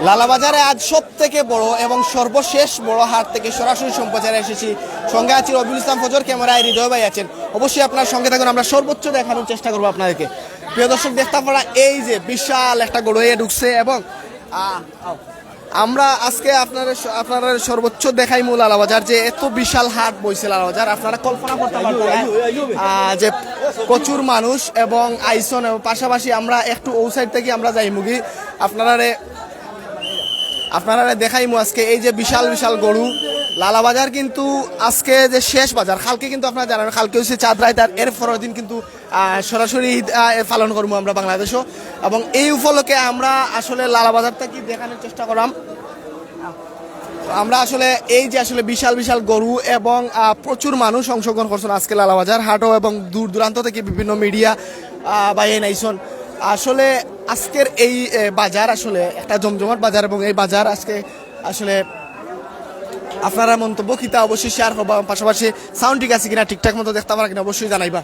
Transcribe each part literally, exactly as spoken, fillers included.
লালাবাজারে আজ সব থেকে বড় এবং সর্বশেষ বড় হাট থেকে সরাসরি সম্প্রচারে এসেছি। সঙ্গে আছি রবিউল ইসলাম ফজর, ক্যামেরায় হৃদয় ভাই আছেন। অবশ্যই আপনার সঙ্গে থাকুন, আমরা সর্বোচ্চ দেখানোর চেষ্টা করবো আপনাদেরকে। প্রিয় দর্শক, দেখতে পারা এই যে বিশাল একটা গরু এ ঢুকছে এবং আহ, আমরা আজকে আপনারা স-, আপনারা সর্বোচ্চ দেখাইমু লালাবাজার যে এত বিশাল হাট বইছে লালাবাজার, আপনারা কল্পনা করতে পারবেন না। আহ, যে প্রচুর মানুষ এবং আইসন এবং পাশাপাশি আমরা একটু ও সাইড থেকে আমরা যাইমুগি আপনারারে আপনারারে দেখাইমু আজকে এই যে বিশাল বিশাল গরু। লালাবাজার কিন্তু আজকে যে শেষ বাজার, কালকে কিন্তু আপনারা জানেন কালকে হচ্ছে চাঁদ রাইত, আর এর পরের দিন কিন্তু আহ, সরাসরি ঈদ আহ, পালন করবো আমরা বাংলাদেশও। এবং এই উপলক্ষে আমরা আসলে লালাবাজারটা কি দেখানোর চেষ্টা করলাম। আমরা আসলে এই যে আসলে বিশাল বিশাল গরু এবং আহ, প্রচুর মানুষ অংশগ্রহণ করছেন আজকে লালাবাজার হাটও এবং দূর দূরান্ত থেকে বিভিন্ন মিডিয়া বা এন আইসন। আসলে আজকের এই এ, বাজার আসলে একটা জমজমাট বাজার এবং এই বাজার আজকে আসলে আপনারা মন্তব্য কিতা অবশ্যই শেয়ার করবা, পাশাপাশি সাউন্ড ঠিক আছে কিনা, ঠিকঠাক মতো দেখতে পারা কিনা অবশ্যই জানাইবা।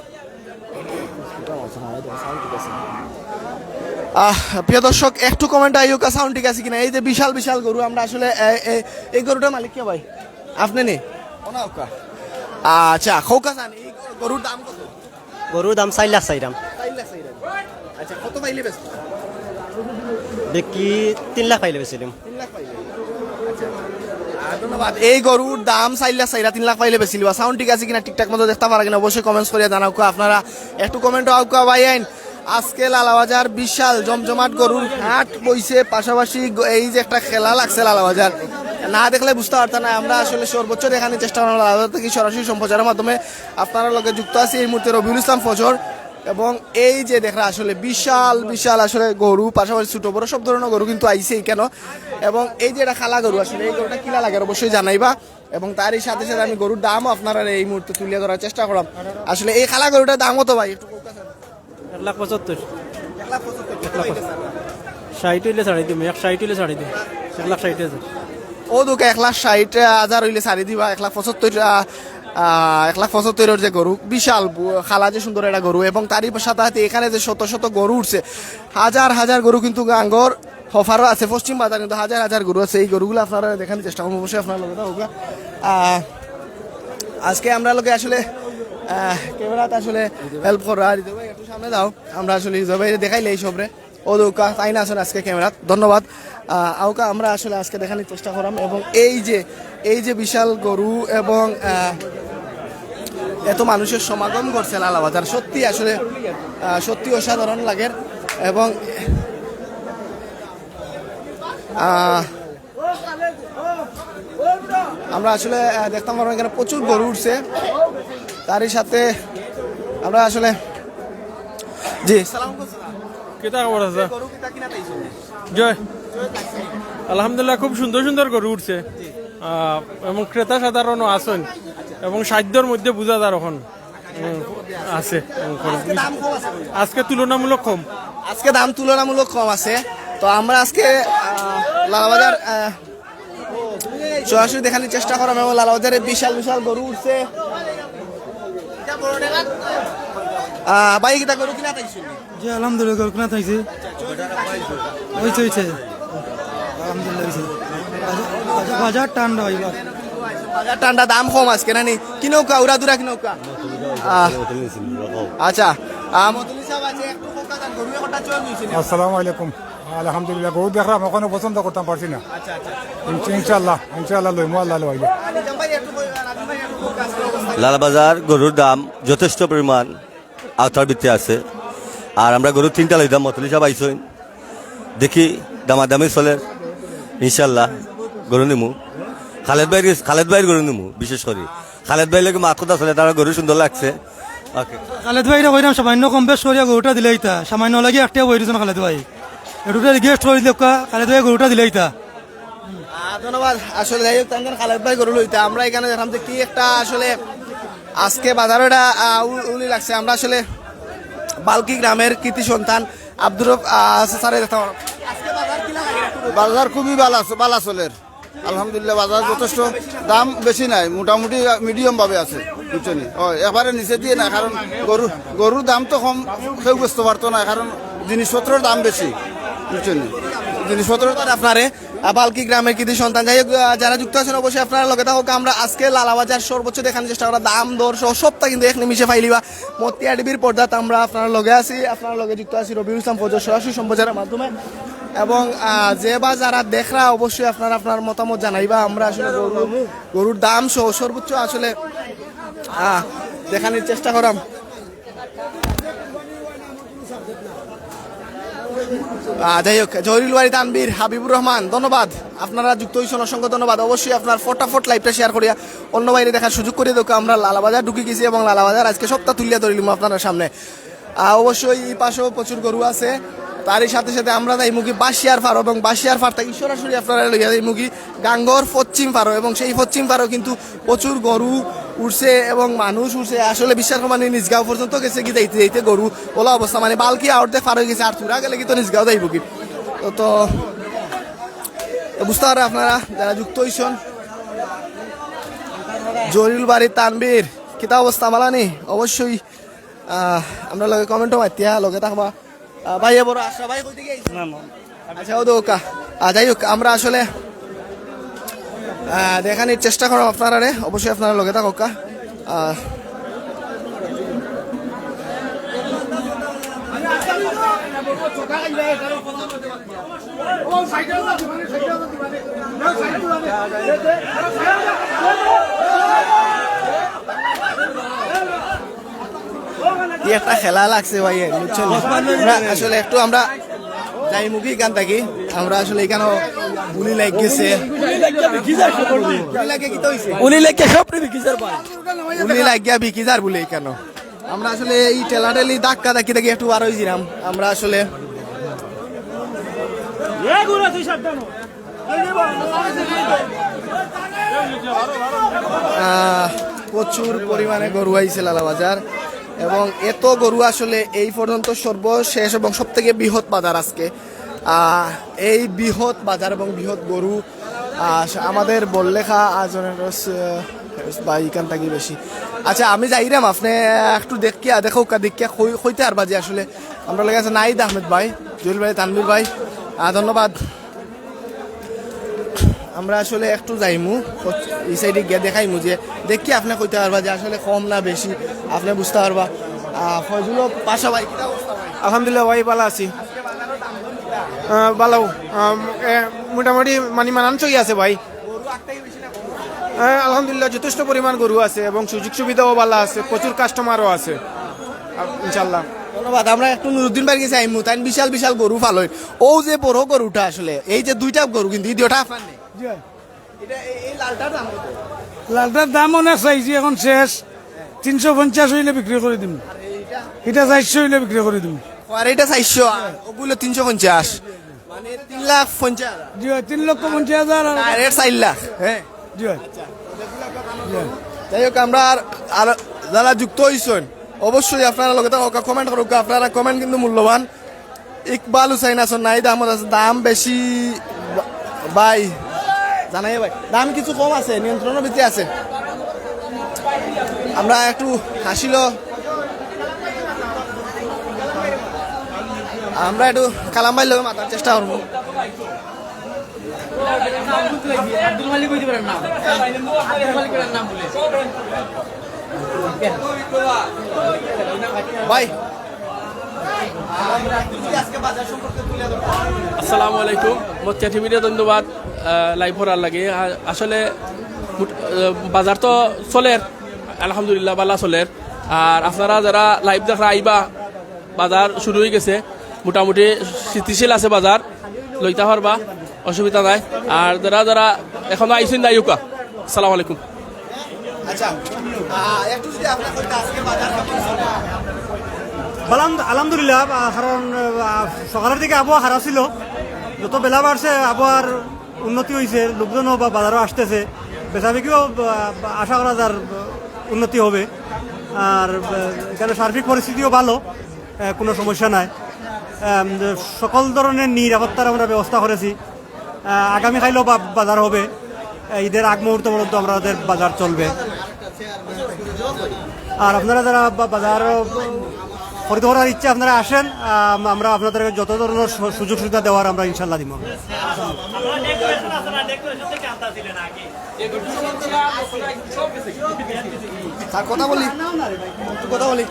আহ, প্রিয় দর্শক, একটু কমেন্ট আইউক্কা সাউন্ড ঠিক আছে কিনা। এই যে বিশাল বিশাল গরু, আমরা আসলে এ, এ, এই গরুটার মালিক কে ভাই? আপনি নি? আচ্ছা, খৌকা চান, এই গরুর দাম কত? গরুর দাম চাইর লাখ চাইরাম। চাইর লাখ চাইরাম। আচ্ছা, কত পাইলে বেচবা? দেখি তিন লাখ পাইলে বেচিলিমু। তিন লাখ পাইলে? আচ্ছা। আহ, ধন্যবাদ। এই গরুর দাম চাইর লাখ চাইরা, তিন লাখ পাইলে বেচিলিবা। সাউন্ড ঠিক আছে কিনা, ঠিকঠাক মতো দেখতে পারা কিনা, অবশ্যই কমেন্টস করিয়া জানাউক্কা আপনারা। একটু কমেন্ট আউক্কা ভাই আইন। আজকে লালাবাজার বিশাল জমজমাট গরুর হাট বইছে, পাশাপাশি গ-, এই যে একটা খেলা লাগছে লালাবাজার, না দেখলে বুঝতে পারতাম না। আমরা আসলে সর্বোচ্চ দেখানোর চেষ্টা করলাম লালাবাজার থেকে সরাসরি সম্প্রচারের মাধ্যমে। আপনারা লগে যুক্ত আছি এই মুহূর্তে রবিউল ইসলাম ফজর। এবং এই যে দেখরা আসলে বিশাল বিশাল আসলে গরু, পাশাপাশি ছোট বড় সব ধরনের গরু কিন্তু আইছে এখানে। এবং এই যে এটা কালা গরু, আসলে এই গরুটা কিলা লাগে অবশ্যই জানাইবা। এবং তারই সাথে সাথে আমি গরুর দামও আপনারা এই মুহূর্তে তুলে ধরার চেষ্টা করলাম। আসলে এই কালা গরুটার দাম কত ভাই? একটু কউক্কা। এক লাখ পঁচাত্তর। এক লাখ পঁচাত্তর। এক লাখ পঁচাত্তর। ষাইট অইলে ছাড়ি দিমু, এক ষাইট অইলে ছাড়ি দিমু, এক লাখ ষাইট হাজার। ও দোকা এক লাখ ষাইট হাজার অইলে ছাড়ি দিবা, এক লাখ পঁচাত্তর, আহ, আহ, এক লাখ পঁচাত্তরর যে গরু, বিশাল বু-, কালা যে সুন্দর একটা গরু, এবং তারই সাথে সাথে এখানে যে শত শত গরু উঠছে, হাজার হাজার গরু কিন্তু গাঙ্গর হফারও আছে, পশ্চিম বাজার কিন্তু হাজার হাজার গরু আছে। এই গরুগুলো আপনারা দেখানোর চেষ্টা করবো, অবশ্যই আপনারা লগে থাকবা। আহ, আজকে আমরা লগে আসলে, আহ, ক্যামেরাতে আসলে হেল্প কররা, আর ভাই একটু সামনে যাও, আমরা আসলে ভাই দেখাইলে এই সবরে। ও দৌকা, তাই না আসলে আজকে ক্যামেরাত। ধন্যবাদ। আহ, আউকা আমরা আসলে আজকে দেখানোর চেষ্টা করলাম এবং এই যে, এই যে বিশাল গরু এবং, আহ, এত মানুষের সমাগম করছে লালাবাজার, সত্যি আসলে, আহ, সত্যি অসাধারণ লাগে। এবং, আহ, আমরা আসলে, আহ, দেখতাম পারবো এখানে প্রচুর গরু উঠছে, তারই সাথে আমরা আসলে, জি, সালাম আলাইকুম। কিতা খবর আছে? গরু কিতা কিনা তাইছো? জয়। আলহামদুলিল্লাহ, খুব সুন্দর সুন্দর গরু উঠছে। আহ, এবং ক্রেতা সাধারণও আছেন এবং সাধ্যর মধ্যে বুঝা যার এখন। হুম, আছে। আজকে তুলনামূলক কম। আজকে দাম তুলনামূলক কম আছে। তো আমরা আজকে, আহ, লালাবাজার, আহ, সরাসরি দেখানোর চেষ্টা করলাম এবং লালাবাজারে বিশাল বিশাল গরু উঠছে। আহ, ভাই, কিতা গরু কিনা তাইছো? জি, আলহামদুলিল্লাহ, গরু কিনা তাইছে। হইছে, হইছে। আলহামদুলিল্লাহ, হইছে। বাজার, বাজার, বাজার ঠান্ডা অইবার। বাজার ঠান্ডা, দাম কম আজকে, না নি? কিনউক্কা, উড়াদুরা কিনউক্কা। আহ, আচ্ছা, আহ, মতলি সাহেব আছে, একটু কথা জান, গরু একটা চয়েস হইছে না? আসসালামু আলাইকুম। আলহামদুলিল্লাহ, গরু দেখলাম, ওখানে পছন্দ করতাম পারছি না। আচ্ছা, আচ্ছা, আচ্ছা। ইনশা-, ইনশাআল্লাহ, ইনশাআল্লাহ লইমু, আল্লাহ লইলে। আচ্ছা, ভাই, একটু কই-, রাজু ভাই, একটু কথা আছে। লালবাজার গরুর দাম যথেষ্ট পরিমাণ আওতার ভিতরে আছে। আর আমরা গরু তিনটা লইতাম, মতলি সাহেব আইছইন, দেখি দামাদামি চলের, ইনশাল্লাহ গরু নিমু। খালেদ ভাইর, খালেদ ভাইর গরু নিমু বিশেষ করি। খালেদ ভাইর লগে মাত কথা চলে, তার গরু সুন্দর লাগছে। ওকে। খালেদ ভাইরে কইরাম সামান্য কম বেশ করিয়া গরুটা দিলাইতা, সামান্য লাগি আটিয়া বই দিছইন খালেদ ভাই। এটুকু রিকোয়েস্ট করি দিলাউক্কা, খালেদ ভাই গরুটা দিলাইতা। আহ, ধন্যবাদ। আসলে যাই হোক, তানজান খালেদ ভাই গরু লইতা। আমরা এখানে দেখলাম যে কি একটা আসলে আজকে বাজারো এটা, আহ, উ-, উলি লাগছে। আমরা আসলে বাল্কি গ্রামের কৃতি সন্তান আব্দুর রব, আহ, স্যারে দেখতাম। আজকে বাজার কি লাগে? বাজার খুবই ভালো আছে, ভালো চলের। আলহামদুলিল্লাহ, বাজার যথেষ্ট দাম বেশি নাই, মোটামুটি মিডিয়াম ভাবে আছে, বুঝছেন নি? ও, একবারে নিচে দিয়ে না, কারণ গরু, গরুর দাম তো কম, কেউ বেচতে পারতো না, কারণ জিনিসপত্রের দাম বেশি, বুঝছেন নি? জিনিসপত্র তার আপনারে, আহ, বালকি গ্রামের কৃতি সন্তান। যাই হোক, আহ, যারা যুক্ত আছেন অবশ্যই আপনারা লগে থাকুক। আমরা আজকে লালাবাজার সর্বোচ্চ দেখানোর চেষ্টা করা, দাম দর সহ সবটা কিন্তু এক নিমিষে পাইলিবা। মতিয়া টিভির পর্দাত আমরা আপনার লগে আছি, আপনার লগে যুক্ত আছি রবিউল ইসলাম ফজর সরাসরি সম্প্রচারের মাধ্যমে। এবং, আহ, যে বা যারা দেখরা অবশ্যই আপনারা আপনার মতামত জানাইবা। আমরা আসলে গরু, গরুর দাম সহ সর্বোচ্চ আসলে, আহ, দেখানোর চেষ্টা করাম। আহ, যাই হোক, জহিরুল বাড়ি তানভীর, হাবিবুর রহমান, ধন্যবাদ। আপনারা যুক্ত হইছেন, অসংখ্য ধন্যবাদ। অবশ্যই আপনার ফটাফট লাইভটা শেয়ার করিয়া অন্য বাইরে দেখার সুযোগ করে দেবো। আমরা লালাবাজার ঢুকে গেছি এবং লালাবাজার আজকে সবটা তুলিয়া ধরিলিমু আপনার সামনে। আহ, অবশ্যই এই পাশেও প্রচুর গরু আছে। তারই সাথে সাথে আমরা যাইমুগি বাঁশিয়ার ফারো এবং বাঁশিয়ার ফার থাকি সরাসরি আপনারা লইয়া যাইমুগি গাঙ্গর পশ্চিম ফারো এবং সেই পশ্চিম ফারো কিন্তু প্রচুর গরু উঠছে এবং মানুষ উঠছে। আসলে বিশ্বাস করবা নি, নিজগাঁও পর্যন্ত গেছে কি যাইতে যাইতে গরু ওলা অবস্থা, মানে বালকি অর্ধেক ফার হয়ে গেছে, আর থুড়া গেলে কি তো নিজগাঁও যাইবো কি। তো, তো, তো বুঝতে পারো আপনারা যারা যুক্ত হইছেন। জরিল বাড়ি তানভীর, কিতা অবস্থা মালানি? অবশ্যই, আহ, আমরা লগে কমেন্টও মাতিয়া লগে থাকবা। আহ, ভাই, এ বড় আশা ভাই, কই থেকে আইছেন? না, না। আচ্ছা, ও দোকা। আহ, যাই হোক, আমরা আসলে, আহ, দেখানির চেষ্টা করো আপনারারে, অবশ্যই আপনারা লগে থাকো কা। আহ, কি একটা খেলা লাগছে ভাই, বুঝছেন? না, আসলে একটু আমরা যাইমুগি এখান থাকি। আমরা আসলে এখানে বুলি লাগ গেছে। বুলি লাগে কিতা হইছে? বুলি লাগে সব বিকি যার ভাই। বুলি লাগিয়া বিকি যার বুলি এখানে। আমরা আসলে এই ঠেলাঠেলি ধাক্কা ধাক্কি থাকি একটু বার হইছিলাম। আমরা আসলে আহ, প্রচুর পরিমাণে গরু আইছে লালাবাজার, এবং এত গরু আসলে এই পর্যন্ত সর্বশেষ এবং সব থেকে বৃহৎ বাজার আজকে। আহ, এই বৃহৎ বাজার এবং বৃহৎ গরু, আহ, আমাদের বললেখা আজনের, আহ, ভাই এখান থাকি বেশি। আচ্ছা, আমি যাইরাম, আপনি একটু দেখিয়া দেখো, দেখিয়া কই-, কইতে পারবা যে আসলে আমরা লগে আছে নাহিদ আহমেদ ভাই, জুয়েল ভাই, তানভীর ভাই, আহ, ধন্যবাদ। আমরা আসলে একটু যাইমু, এই সাইডে গিয়া দেখাইমু যে দেখি আপনি কইতে পারবা যে আসলে কম না বেশি, আপনি বুঝতে পারবা। আহ, ফয়জুল পাশা ভাই, কিতা অবস্থা ভাই? আলহামদুলিল্লাহ ভাই, ভালা আছি। আহ, ভালা। আম, এ, মোটামুটি মানে মানানসই আছে ভাই। আহ, আলহামদুলিল্লাহ, যথেষ্ট পরিমাণ গরু আছে এবং সুযোগ সুবিধাও ভালা আছে, প্রচুর কাস্টমারও আছে। আহ, ইনশাল্লাহ। ধন্যবাদ। আমরা একটু নুরুদ্দিন ভাইর গেছে আইমু, তাই বিশাল বিশাল গরু ফালই। ও যে বড় গরুটা আসলে, এই যে দুইটা গরু কিন্তু, এই দুইটা আপনার নেই। জি। এটা, এই, এই লালটার দাম কত? লালটার দাম অনেক চাইছি, এখন শেষ। তিনশো পঞ্চাশ হইলে বিক্রি করে দিমু। এটা চারশো হইলে বিক্রি করে দিমু। আর এটা চারশো, আর ওগুলো তিনশো পঞ্চাশ। মানে তিন লাখ পঞ্চাশ হাজার। জি ভাই, তিন লক্ষ পঞ্চাশ হাজার আর ডাইরেক্ট চার লাখ, হ্যাঁ। জি ভাই। জি ভাই। যাই হোক, আমরা আর, আর যারা যুক্ত হইছেন, অবশ্যই আপনারা লগে থাকা কমেন্ট করুক, আপনারা কমেন্ট কিন্তু মূল্যবান। ইকবাল হুসাইন আছেন, নাহিদ আহমদ আছেন, দাম বেশি বা-, ভাই, জানাই ভাই, দাম কিছু কম আছে, নিয়ন্ত্রণের ভিতরে আছে। আমরা একটু হাসিল, আমরা একটু কালাম ভাইর লগে মাতার চেষ্টা করবো। ভাই, আসসালামু আলাইকুম। মতিয়া টিভিরে ধন্যবাদ, আহ, লাইভ করার লাগি। আ-, আসলে মুট-, আহ, বাজার তো চলের, আলহামদুলিল্লাহ, ভালা চলের। আর আপনারা যারা লাইভ দেখরা আইবা, বাজার শুরু হয়ে গেছে, মোটামুটি স্থিতিশীল আছে বাজার, লইতা পারবা, অসুবিধা নাই। আর যারা যারা এখনো আইছেন না, আইউক্কা। আসসালামু আলাইকুম। আচ্ছা, আহ, একটু যদি আপনার কইতে আজকে বাজার কেমন চলে? আলহামদুলিল্লাহ, আহ, কারণ, আহ, সকালের দিকে আবহাওয়া খারাপ ছিল, যত বেলা বাড়ছে আবহাওয়ার উন্নতি হইছে, লোকজনও বা বাজারও আসতেছে, বেচাবিকিও, আহ, আশা করা যার, আহ, উন্নতি হবে। আর, আহ, এখানে সার্বিক পরিস্থিতিও ভালো, আহ, কোনো সমস্যা নাই। আম, সকল ধরনের নিরাপত্তার আমরা ব্যবস্থা করেছি। আহ, আগামীকালও বা-, বাজার হবে। আহ, ঈদের আগ মুহূর্ত পর্যন্ত আমাদের বাজার চলবে। আর আপনারা যারা বা-, বাজার খরিদ করার ইচ্ছা আপনারা আসেন, আম, আমরা আপনাদেরকে যত ধরনের সু-, সুযোগ সুবিধা দেওয়ার আমরা ইনশাল্লাহ দিব। স্যার, কথা বলি, একটু কথা বলি।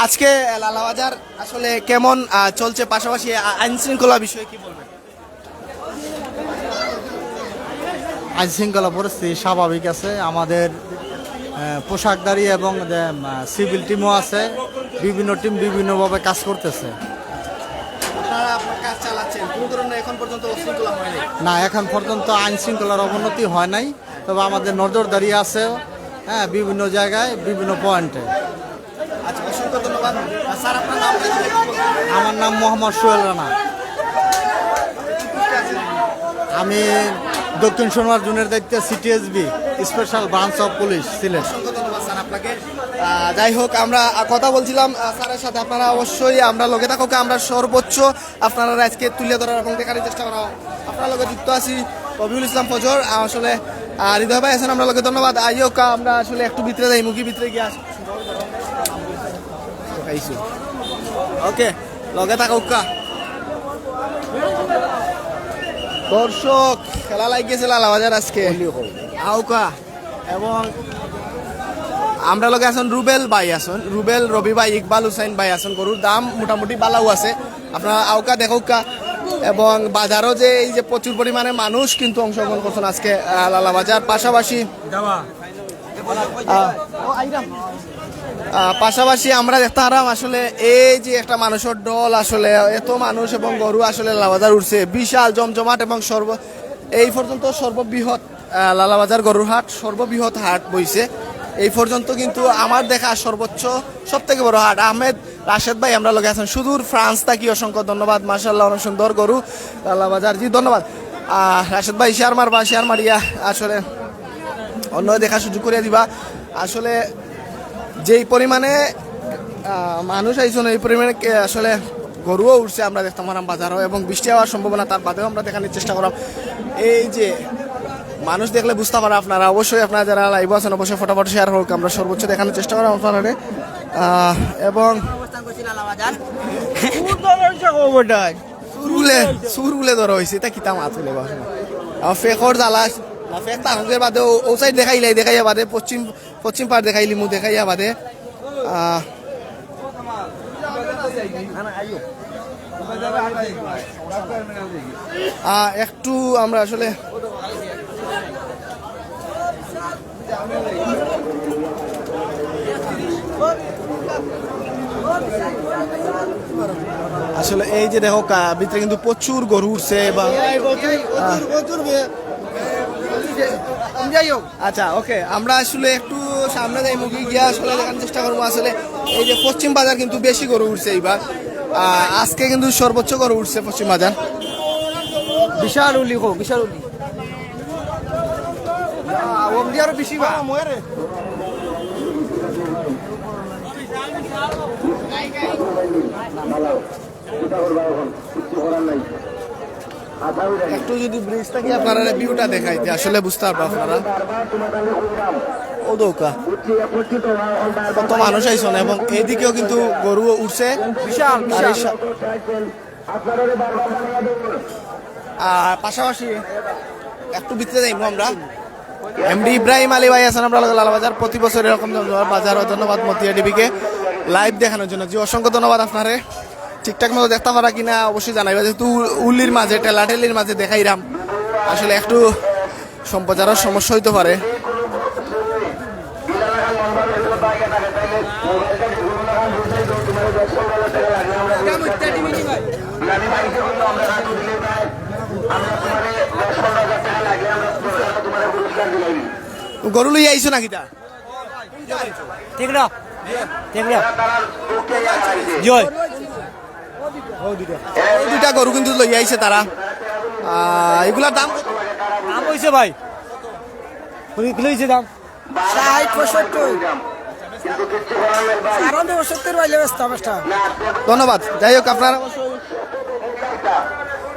আজকে লালাবাজার আসলে কেমন, আহ, চলছে, পাশাপাশি আ-, আইন শৃঙ্খলা বিষয়ে কি বলবেন? আইন শৃঙ্খলা পরিস্থিতি স্বাভাবিক আছে। আমাদের, আহ, পোশাকধারী এবং যে, আহ, সিভিল টিমও আছে। বিভিন্ন টিম বিভিন্নভাবে কাজ করতেছে। আপনারা আপনার কাজ চালাচ্ছেন, কোনো ধরনের এখন পর্যন্ত অশৃঙ্খলা হয়নি? না, এখন পর্যন্ত আইন শৃঙ্খলার অবনতি হয় নাই, তবে আমাদের নজরদারি আছে, হ্যাঁ, বিভিন্ন জায়গায়, বিভিন্ন পয়েন্টে। আচ্ছা, অসংখ্য ধন্যবাদ। আহ, স্যার, আপনার নাম? আমার নাম মোহাম্মদ সোহেল রানা। আমি দক্ষিণ সুরমা জোনের দায়িত্বে CTSB, special branch of police, Sylhet. অসংখ্য ধন্যবাদ স্যার আপনাকে। আহ, যাই হোক, আমরা, আহ, কথা বলছিলাম, আহ, স্যারের সাথে। আপনারা অবশ্যই আমরা লগে থাকুক, আমরা সর্বোচ্চ আপনারা আজকে তুলে ধরার এবং দেখার চেষ্টা করা। আপনার লগে যুক্ত আছি রবিউল ইসলাম ফজর, আহ, আসলে, আহ, হৃদয় ভাই আছেন আমরা লগে, ধন্যবাদ। আইও কা, আমরা আসলে একটু ভিতরে যাই, মুখী ভিতরে গিয়া আসি। ওকে, লগে থাকউক্কা। দর্শক, খেলা লাগি গেছে লালাবাজার আজকে। আউকা। এবং আমরা লগে আছেন রুবেল ভাই আছেন, রুবেল, রবি ভাই, ইকবাল হুসাইন ভাই আছেন। গরুর দাম মোটামুটি বালাউ আছে, আপনারা আউকা দেখউক্কা। এবং বাজারও যে এই যে প্রচুর পরিমাণে মানুষ কিন্তু অংশগ্রহণ করছেন আজকে, আহ, লালাবাজার। পাশাপাশি আহ, আহ, পাশাপাশি আমরা দেখতে পারাম আসলে এই যে একটা মানুষের ঢল, আসলে এত মানুষ এবং গরু আসলে লালাবাজার উঠছে, বিশাল জমজমাট এবং সর্ব এই পর্যন্ত সর্ববৃহৎ, আহ, লালাবাজার গরুর হাট, সর্ববৃহৎ হাট বইছে এই পর্যন্ত, কিন্তু আমার দেখা সর্বোচ্চ, সব থেকে বড় হাট। আহমেদ রাশেদ ভাই আমরা লগে আছেন সুদূর ফ্রান্স থাকি, অসংখ্য ধন্যবাদ। মাশাআল্লাহ, অনেক সুন্দর গরু লালাবাজার। জি, ধন্যবাদ। আহ, রাশেদ ভাই, শেয়ার মারবা, শেয়ার মারিয়া আসলে অন্য দেখার সুযোগ করিয়া দিবা। আসলে যেই পরিমাণে, আহ, মানুষ আইছন, এই পরিমাণে কে-, আসলে গরুও উঠছে, আমরা দেখতাম পারাম বাজারও, এবং বৃষ্টি হওয়ার সম্ভাবনা, তার বাদেও আমরা দেখানোর চেষ্টা করাম। এই যে মানুষ দেখলে বুঝতে পারা আপনারা, অবশ্যই আপনারা যারা লাইভে আছেন অবশ্যই ফটাফট শেয়ার হোক, আমরা সর্বোচ্চ দেখানোর চেষ্টা করাম আপনারা। আহ, এবং অবস্থান করছি লালাবাজার। সুর ধরা হইছে খবরটায়। সুর উলে, সুর উলে ধরা হইছে, এটা কিতা মাত উলে বা? আহ, ফেকর জ্বালা, না, ফেক তা হকের বাদে ও, ও সাইড দেখাইলাই, দেখাইয়া বাদে পশ্চিম, পশ্চিম পার দেখাইলিমু, দেখাইয়া বাদে, আহ, আহ, একটু আমরা আসলে আসলে এই যে দেখো, কা-, ভিতরে কিন্তু প্রচুর গরু উঠছে বা, আহ, আচ্ছা, ওকে, আমরা আসলে একটু সামনে যাই, মুখে গিয়া আসলে দেখার চেষ্টা করবো। আসলে এই যে পশ্চিম বাজার কিন্তু বেশি গরু উঠছে এইবার, আহ, আজকে কিন্তু সর্বোচ্চ গরু উঠছে পশ্চিম বাজার। বিশাল উলি গো, বিশাল উলি। আহ, ওম দিয়ে আরো বেশি বা। একটু যদি ব্রিজ থেকে আপনারা ভিউটা দেখাইতে আসলে বুঝতে পারবো আপনারা। ও দৌকা, কত মানুষ আইছন এবং এইদিকেও কিন্তু গরুও উঠছে। বিশাল, আর এই বিশাল। সা-, আর পাশাপাশি একটু ভিতরে যাইবো আমরা। এমডি ইব্রাহিম আলী ভাই আছেন আমরা লালাবাজার, প্রতি বছর এরকম জমজমাট বাজার হয়। ধন্যবাদ মতিয়া টিভিকে লাইভ দেখানোর জন্য। জি, অসংখ্য ধন্যবাদ আপনারে। ঠিকঠাক মতো দেখতে পারা কিনা অবশ্যই জানাইবা, যেহেতু উল্লির মাঝে, ঠেলাঠেলির মাঝে দেখাইরাম, আসলে একটু সম্প্রচারের সমস্যা হইতে পারে। গরু লইয়া আইছো না কিতা? ঠিক না? ঠিক না? জি অয়। এই দুইটা গরু কিন্তু লইয়া আইছে তারা। আহ, এগুলার দাম কত? দাম হইছে ভাই, কুড়ি কিলো হইছে দাম। ষাট, পঁয়ষট্টি। আরো তো সত্তর পাইলে বেচতাম একটা। ধন্যবাদ। যাই হোক, আপনারা অবশ্যই,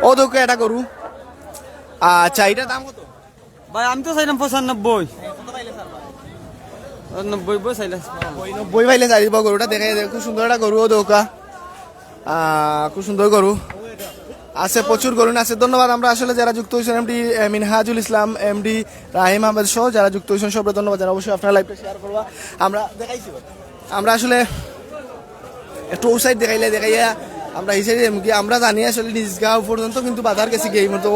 ও দেখো একটা গরু। আচ্ছা, এটার দাম কত? ভাই, আমি তো চাইলাম পঁচানব্বই। নব্বই বই চাইলাম। নব্বই পাইলে চাইব গরুটা, দেখে খুব সুন্দর একটা গরু, ও দৌকা। আহ, খুব সুন্দর গরু আছে, প্রচুর গরু আছে। ধন্যবাদ। আমরা আসলে যারা যুক্ত হয়েছেন, এমডি মিনহাজুল ইসলাম, এমডি রাহিম আহমেদ সহ যারা যুক্ত হয়েছেন, সবরে ধন্যবাদ জানাই। অবশ্যই আপনারা লাইভটা শেয়ার করবা। আমরা দেখাইছি, আমরা আসলে একটু ও সাইড দেখাইলে দেখাইয়া আমরা এই সাইডে এমকি আমরা জানি আসলে নিজগাঁও পর্যন্ত কিন্তু বাজার গেছি গিয়ে মতো।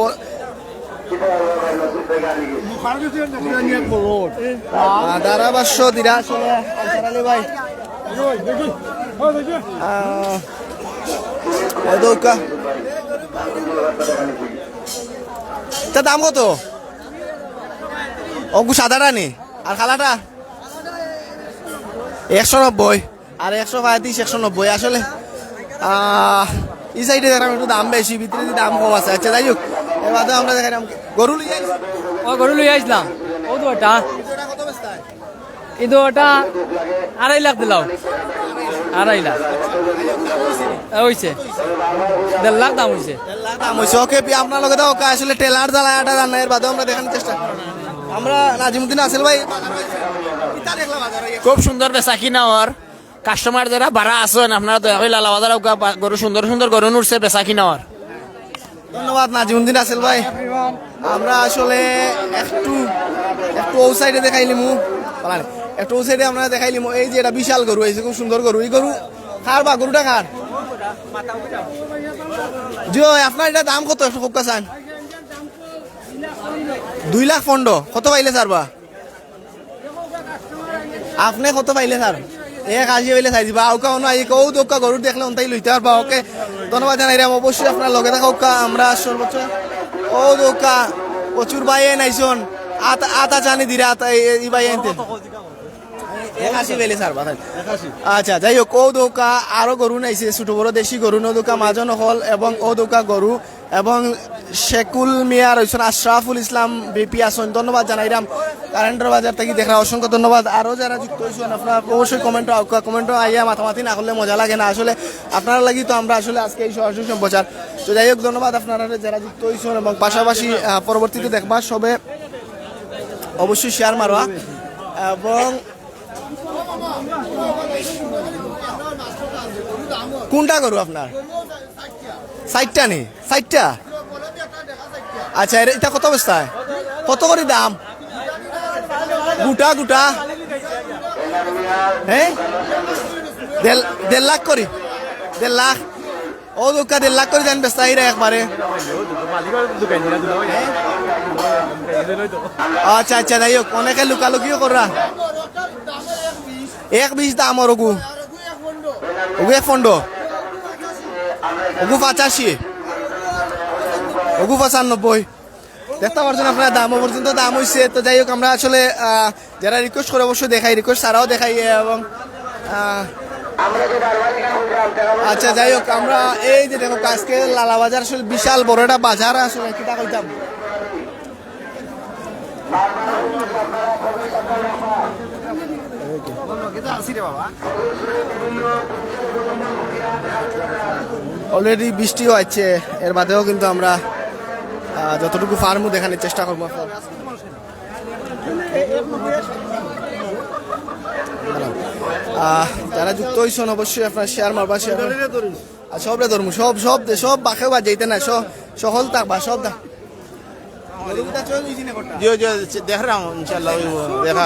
আহ, ধারাভাষ্য দিরা আসলে আনসার আলী ভাই। আহ, ওই দৌকা। এটা দাম কত? অঙ্কু সাদাটা নি? আর কালাটা? একশো নব্বই। আর একশো পঁয়ত্রিশ, একশো নব্বই। আসলে, আহ, এই সাইডে দেখলাম একটু দাম বেশি, ভিতরে যদি দাম কম আছে। আচ্ছা, যাই হোক, এবার তো আমরা দেখাইলাম গরু লইয়া আইছি। ও, গরু লইয়া আইছিলাম। ও তো ওটা। কত বেচতা? কিন্তু ওটা আড়াই লাখ দিলাম। আড়াই লাখ। হইছে। দেড় লাখ দাম হইছে। দেড় লাখ দাম হইছে। ওকে, পি-, আপনার লগে তো ওকে আসলে টেলার জ্বালায় আটা জান না, এর বাদেও আমরা দেখানোর চেষ্টা। আমরা নাজিমুদ্দিন আসেল ভাই। খুব সুন্দর বেচা কিনা অর। কাস্টমার যারা বারা আছেন, আপনারা দয়া করে লালা বাজার আউক্কা, বা-, গরু সুন্দর সুন্দর গরু উঠছে, বেচা কিনা অর। ধন্যবাদ নাজিমুদ্দিন আসেল ভাই। আমরা আসলে একটু, একটু ও সাইডে দেখাইলিমু, একটু ও সাইডে আমরা দেখাইলিমু। এই যে এটা বিশাল গরু, এই যে খুব সুন্দর গরু, এই গরু কার বা গরুটা কার? জি ভাই, আপনার এটা দাম কত একটু কউক্কা চাইন? দুই লাখ পনেরো। কত পাইলে ছাড়বা? আপনি কত পাইলে ছাড়? এক আশি পাইলে ছাড়ি দিবা। আউক্কা অনো আই, ও দৌকা গরুর দেখলে অনতাই লইতা পারবা। ওকে, ধন্যবাদ জানাইরাম। অবশ্যই আপনার লগে থাকা ওকা আমরা সর্বোচ্চ। ও দৌকা প্রচুর ভাই এ নাইছন। আত, আতা জানি দিরা, আত, এই, এই ভাই এনতে। এক আশি পাইলে ছাড়বা, তাই? আচ্ছা, যাই হোক, ও দৌকা আরো গরু নাইছে, ছোট বড় দেশি গরু, নো দৌকা মাজন হল এবং ও দৌকা গরু এবং শেকুল মিয়া রইছন, আশরাফুল ইসলাম বিপি আসন, ধন্যবাদ জানাইরাম। কারেন্টর বাজার থাকি দেখরা অসংখ্য ধন্যবাদ। আরো যারা যুক্ত হইছন আপনারা অবশ্যই কমেন্টো আউক্কা, কমেন্টো আইয়া মাতামাতি না করলে মজা লাগে না। আসলে আপনারা লাগি তো আমরা আসলে আজকে এই সরাসরি সম্প্রচার। তো যাই হোক, ধন্যবাদ আপনারা যারা যুক্ত হইছন এবং পাশাপাশি, আহ, পরবর্তীতে দেখবা সবে অবশ্যই শেয়ার মারবা। এবং কোনটা গরু আপনার? চাইরটা নি? চাইরটা? আচ্ছা, এর, এটা কত অবস্থায়? কত করি দাম? গোটা, গোটা? হ্যাঁ? দেড়, দেড় লাখ করি? দেড় লাখ? ও দৌকা দেড় লাখ করি দেন বেচতা এরা একবারে। আচ্ছা, আচ্ছা, যাই হোক, অনেকে লুকালুকিও কররা। এক বিশ দাম ওর ওগু। ওগু এক পনেরো। ওগু পঁচাশি। ওগু পঁচানব্বই। দেখতা পারছন আপনারা দামও পর্যন্ত দাম হইছে। তো যাই হোক, আমরা আসলে, আহ, যারা রিকোয়েস্ট করে অবশ্যই দেখাই, রিকোয়েস্ট ছাড়াও দেখাই এবং, আহ, আচ্ছা, যাই হোক, আমরা এই যে দেখো আজকে লালা বাজার আসলে বিশাল বড় একটা বাজার আসলে কিতা কইতাম। অলরেডি বৃষ্টিও আছে, এর বাদেও কিন্তু আমরা, আহ, যতটুকু পারমু দেখানোর চেষ্টা করবো আপনাদের। আহ, যারা যুক্ত হইছন অবশ্যই আপনারা শেয়ার মারবা, শেয়ার। আর সবরে ধরমু, সব, সব দে, সব বাকেও বাদ যাইতে না, সব, সহল থাকবা, সব দা-, জি, জি, দেখরাম, ইনশাআল্লাহ, ওই দেখা।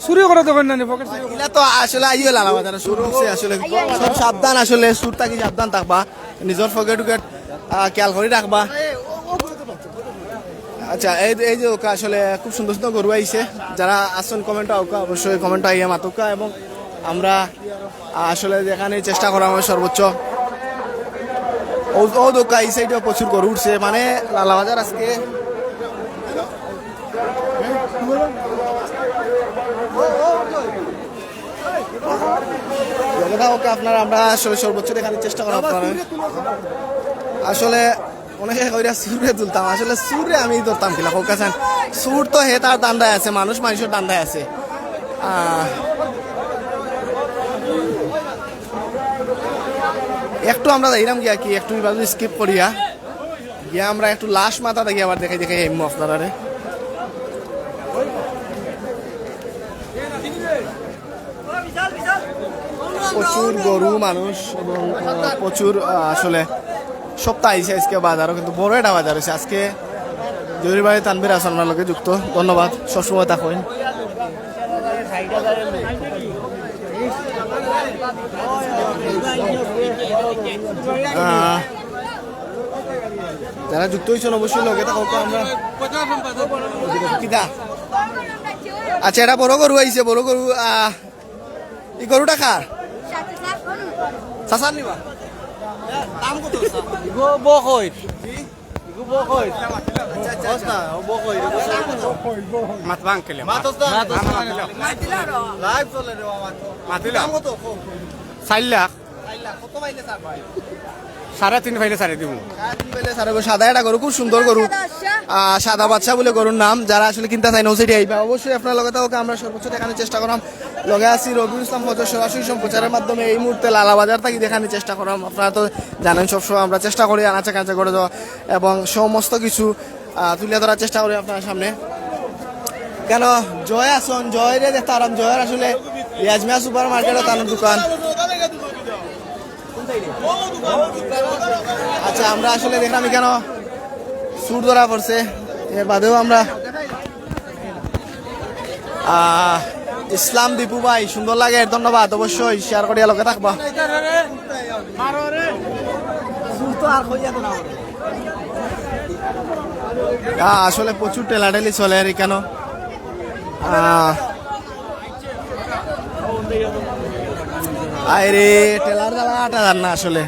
চুরি করে তো করেন না, পকেট চুরি করে। ইলা তো আসলে আইও লালা বাজারে, চুর ঢুকছে আসলে। সব সাবধান আসলে, চুর থাকি সাবধান থাকবা, নিজর পকেট উকেট, আহ, খেয়াল করি রাখবা। আচ্ছা, এই, এই যে ওকে আসলে খুব সুন্দর সুন্দর গরু আইছে। যারা আছেন কমেন্ট আউকা, অবশ্যই কমেন্ট আইয়া মাতুকা এবং আমরা আসলে দেখানোর চেষ্টা করা হয় সর্বোচ্চ। ও, ও দোকা এই সাইডে প্রচুর গরু উঠছে, মানে লালা বাজার আজকে। ওকে, আপনারা আমরা আসলে সর্বোচ্চ দেখানোর চেষ্টা করা আপনারা। আসলে অনেকে কইরা চুররে তুলতাম, আসলে চুররে আমি ধরতাম কিলা, কউক্কা চাইন? চুর তো হে তার ধান্দায় আছে, মানুষ মানুষর ধান্দায় আছে। আহ, একটু আমরা যাইলাম গিয়া কি, একটু এভাবে স্কিপ করিয়া গিয়া আমরা একটু লাশ মাথা থাকি আবার দেখাই দেখাই আইমু আপনারারে। প্রচুর গরু, মানুষ এবং, আহ, প্রচুর, আহ, আসলে সপ্তাহ আইছে আজকে বাজারও, কিন্তু বড় একটা বাজার হইছে আজকে। জহুরি ভাই তানভীর হাসান আপনার লগে যুক্ত, ধন্যবাদ, সবসময় থাকইন। আহ, যারা যুক্ত হইছেন অবশ্যই লগে থাকো। আমরা কিতা? আচ্ছা, এটা বড় গরু আইছে, বড় গরু। আহ, এই গরুটা কার? চাচার নিবা? দাম কত? ইগো বকইর। জি? ইগো বকইর। আচ্ছা, আচ্ছা, আচ্ছা। ও বকইর। মাত ভাঙ কেলে? মাত হস্তা? মাত হস্তা? লাইভ চলে রে বাবা। মাতিলাম। দাম কত? চার লাখ। চার লাখ। কত পাইলে ছাড় ভাই? সাড়ে তিন পাইলে ছাড়ি দিমু। সাড়ে তিন পাইলে ছাড়ি দিমু। সাদা একটা গরু, খুব সুন্দর গরু। আহ, সাদা বাদশা বলে গরুর নাম। যারা আসলে কিনতে চাই না, ও সাইডে আইবা। অবশ্যই আপনার লগে থাকো, আমরা সর্বোচ্চ দেখানোর চেষ্টা করাম। লগে আছি রবিউল ইসলাম ফজর, সরাসরি সম্প্রচারের মাধ্যমে এই মুহূর্তে লালা বাজার থাকি দেখানোর চেষ্টা করাম। আপনারা তো জানেন, সবসময় আমরা চেষ্টা করি আনাচে কানাচে ঘুরে যাওয়া এবং সমস্ত কিছু, আহ, তুলে ধরার চেষ্টা করি আপনার সামনে। কেন জয় আসন, জয় রে দেখতাম, জয়ের আসলে ইয়াজমিয়া সুপার মার্কেটও তার দোকান। আচ্ছা, আমরা আসলে দেখলাম এখানে চুর ধরা পড়ছে, এর বাদেও আমরা, আহ, ইসলাম দীপু ভাই, সুন্দর লাগে, ধন্যবাদ, অবশ্যই শেয়ার করিয়া লগে থাকবা। আহ, আসলে প্রচুর ঠেলাঠেলি চলে আর এখানে। আহ, আয় রে, ঠেলার জ্বালা আটা যার না আসলে।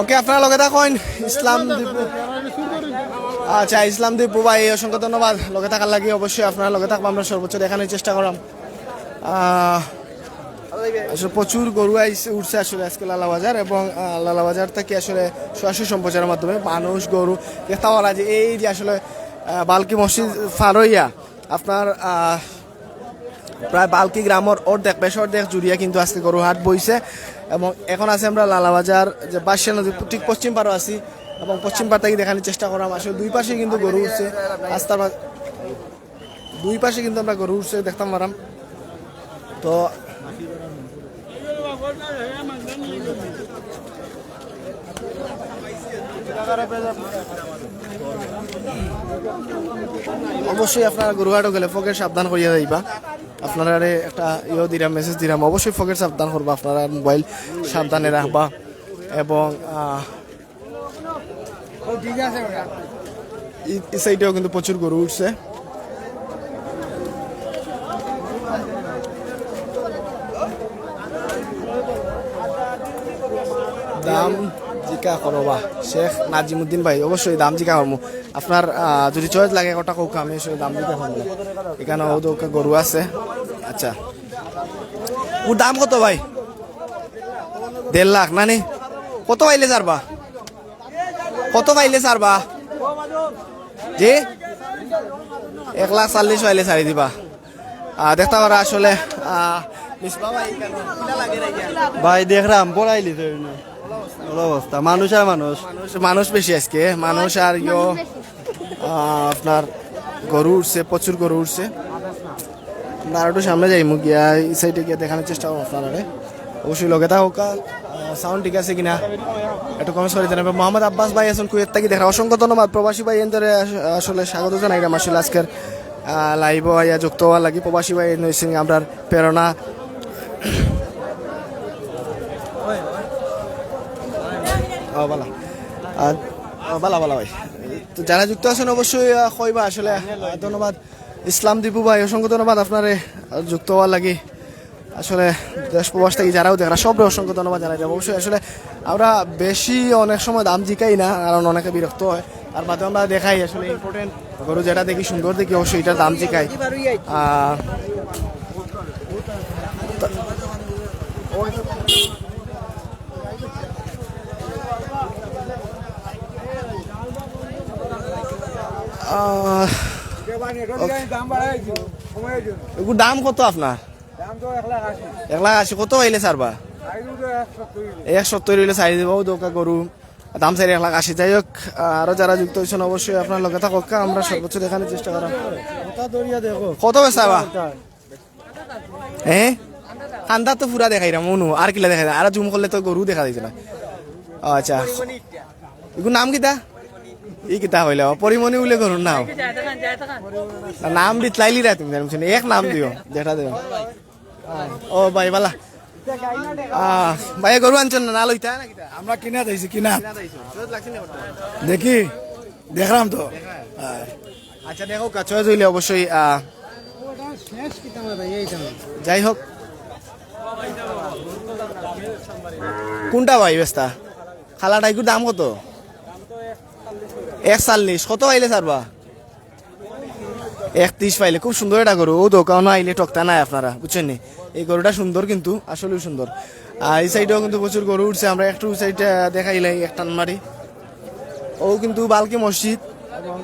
ওকে, আপনারা লগে থাকইন। ইসলাম দীপু, আচ্ছা, ইসলাম দীপু ভাই, অসংখ্য ধন্যবাদ লগে থাকার লাগি। অবশ্যই আপনারা লগে থাকবা, আমরা সর্বোচ্চ দেখানোর চেষ্টা করাম। আহ, আসলে প্রচুর গরু আইছে, উঠছে আসলে আজকে লালাবাজার এবং, আহ, লালাবাজার থেকে আসলে সরাসরি সম্প্রচারের মাধ্যমে মানুষ, গরু দেখতে পাওয়া যায়। এই যে আসলে, আহ, বালকি মসজিদ ফারইয়া আপনার, আহ, প্রায় বালকি গ্রামর অর্ধেক, বেশ অর্ধেক জুড়িয়া কিন্তু আজকে গরু হাট বইছে এবং এখন আছে আমরা লালাবাজার যে বাসিয়া নদীর ঠিক পশ্চিম পাড়ও আছি এবং পশ্চিম পাড় থেকে দেখানোর চেষ্টা করাম। আসলে দুই পাশে কিন্তু গরু উঠছে, রাস্তার মা-, দুই পাশে কিন্তু আমরা গরু উঠছে দেখতাম পারাম। তো অবশ্যই আপনারা গরু হাটও গেলে ফকেট সাবধান করিয়া যাইবা। আপনারারে একটা ইয়েও দিলাম, মেসেজ দিলাম, অবশ্যই ফকেট সাবধান করবা, আপনারা মোবাইল সাবধানে রাখবা। এবং, আহ, এই, এই সাইডেও কিন্তু প্রচুর গরু উঠছে। দাম জিকা করবা শেখ নাজিমুদ্দিন ভাই, অবশ্যই দাম জিকা করমু। আপনার, আহ, যদি চয়েস লাগে, একটা কউক, আমি আসলে দাম জিকা করমু। এখানে ও তো একটা গরু আছে। আচ্ছা, ওর দাম কত ভাই? দেড় লাখ না নি? কত পাইলে ছাড়বা? কত পাইলে ছাড়বা? জি, এক লাখ চল্লিশ পাইলে ছাড়ি দিবা। আহ, দেখতে পারা আসলে, আহ, মিসবা ভাই, কেন? কিলা লাগে রে ইয়া? ভাই, দেখরাম, বড়াইলি তো এমনি। ভালো অবস্থা, মানুষ আর মানুষ। মানুষ, মানুষ বেশি আজকে, মানুষ আর ইয়ো, মানুষ বেশি। আহ, আপনার গরু উঠছে, প্রচুর গরু উঠছে। আমরা আরো একটু সামনে যাইমু, গিয়া এই সাইডে গিয়া দেখানোর চেষ্টা করবো আপনারারে। অবশ্যই লগে থাকো, আহ, সাউন্ড ঠিক আছে কিনা একটু কমেন্টস করে জানাবে। মোহাম্মদ আব্বাস ভাই আছেন কুয়েত থাকি দেখরা, অসংখ্য ধন্যবাদ। প্রবাসী ভাই এনদের আস-, আসলে স্বাগত জানাইলাম আসলে আজকের, আহ, লাইভও আইয়া যুক্ত হওয়ার লাগি। প্রবাসী ভাই এন হইছেন আমরার প্রেরণা। ও, বালা। আহ, ও, বালা, বালা ভাই। তো যারা যুক্ত আছেন অবশ্যই, আহ, কইবা আসলে, আহ, ধন্যবাদ। ইসলাম দীপু ভাই, অসংখ্য ধন্যবাদ আপনারে, আহ, যুক্ত হওয়ার লাগি। আসলে দেশ প্রবাস থাকি যারাও দেখরা, সবরে অসংখ্য ধন্যবাদ জানাই দেবো। অবশ্যই আসলে আমরা বেশি অনেক সময় দাম জিকাই না, কারণ অনেকে বিরক্ত হয়। আর বাদে আমরা দেখাই আসলে ইম্পর্টেন্ট গরু যেটা দেখি, সুন্দর দেখি, অবশ্যই এটার দাম জিকাই। আহ, তা-, আহ, ওকে। এগুর দাম কত আপনার? এক লাখ আশি। কত পাইলে ছাড়বা? এক সত্তর অইলে ছাড়ি দিবা। অউ দেউক্কা গরু, দাম চাইরা এক লাখ আশি। যাই হোক, আহ, আরো যারা যুক্ত অইছইন অবশ্যই আপনারা লগে থাকউক্কা, আমরা সর্বোচ্চ দেখানির চেষ্টা করাম। কত বেচবা? হ্যাঁ, কান্দা তো পুরা দেখাইরাম, অনু আর কিলা দেখাই, আর জুম করলে তো গরু দেখা যাইতো না। আচ্ছা, ইগুর নাম কিতা? ই কিতা কইলা? পরিমণি বুলে গরুর নাম। না, নাম বিতলাইলিরা তুমি, জানো না? এক নাম দিও, যেটা দিও। ও ভাই, বালা। আহ, ভাই, গরু আনছইন না, না লইতা না কিতা? আমরা কিনা দিছি, কিনা। দেখি, দেখরাম তো। হ্যাঁ। আচ্ছা, দেখউক্কা, চয়েস অইলে অবশ্যই, আহ, যাই হোক। কুনটা ভাই বেচতা? কালাটা, ইগুর দাম কত? এক চল্লিশ। কত পাইলে ছাড়বা? এক ত্রিশ পাইলে। খুব সুন্দর একটা গরু। অউ দেউক্কা, অনো আইলে ঠকতা নায় আপনারা, বুঝছইন নি? এই গরুটা সুন্দর, কিন্তু আসলেউ সুন্দর। আর এই সাইডেও কিন্তু প্রচুর গরু উঠছে। আমরা একটু সাইড দেখাইলাই, এক টান মারি। অউ কিন্তু বালকি মসজিদ এবং,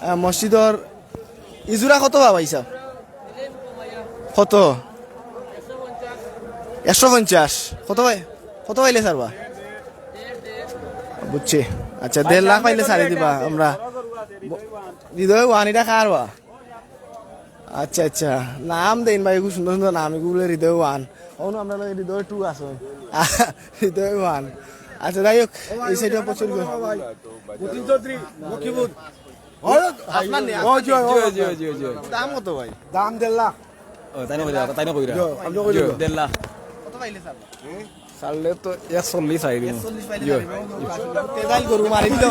আহ, মসজিদর ইজুরা কত বা ভাইসাব? কত? একশো পঞ্চাশ। কত পাই-, কত পাইলে ছাড়বা? বুঝছি। আচ্ছা, দেড় লাখ পাইলে ছাড়ি দিবা আমরা। ব-, হৃদয় ওয়ান, ইটা কার বা? আচ্ছা, আচ্ছা, নাম দেইন ভাই, খুব সুন্দর সুন্দর নাম, ইগু বুলে হৃদয় ওয়ান। অনো আমরার লগে হৃদয় টু আছে। হৃদয় ওয়ান। আচ্ছা, যাই হোক, এই সাইডে প্রচুর গরু। আপনার নি? জি, জি, জি, জি। দাম কত ভাই? দাম দেড় লাখ। ও, তাই না কইরা, তাই না কইরা। জি, আপনি কইরা। জি, দেড় লাখ। কত পাইলে ছাড়বা? ছাড়লে তো এক চল্লিশ আই দিমু। এক চল্লিশ পাইলে ছাড়ি দিমু। তেজাইল গরু মারি দিল।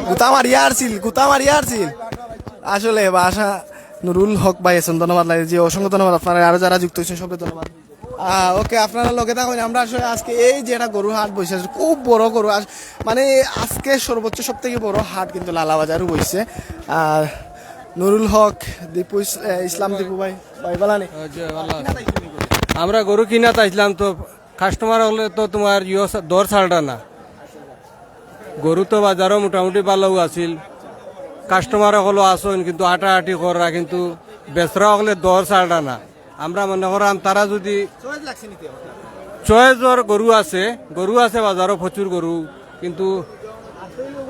গুতা মারিয়া আরছিল, গুতা মারিয়া আরছিল। আসলে ভাষা নুরুল হক ভাই আছইন, ধন্যবাদ লাগে যে, অসংখ্য ধন্যবাদ আপনারা। আরো যারা যুক্ত অইছইন সবরে ধন্যবাদ। আহ, ওকে, আপনারা লগে থাকইন। আমরা আসলে আজকে এই যে একটা গরুর হাট বইছে, আসলে খুব বড় গরু, আস-, মানে আজকে সর্বোচ্চ সব থেকে বড় হাট কিন্তু লালাবাজারও বইছে। আর নুরুল হক, দীপু ইস-, আহ, ইসলাম দীপু ভাই, ভাই বালা নি? জি, ভালা আছি। আমরা গরু কিনাত আইছলাম তো, কাস্টমার অকলে তো তুমার ইয়ো সা-, দর ছাড়রা না। গরু তো বাজারো মোটামুটি ভালাউ আছিল, কাস্টমার অকলও আছইন, কিন্তু আটাআটি কররা, কিন্তু বেচরা অকলে দর ছাড়রা না। আমরা মনে কররাম তারা যুদি চয়েজর গরু আছে, গরু আছে বাজারো প্রচুর গরু, কিন্তু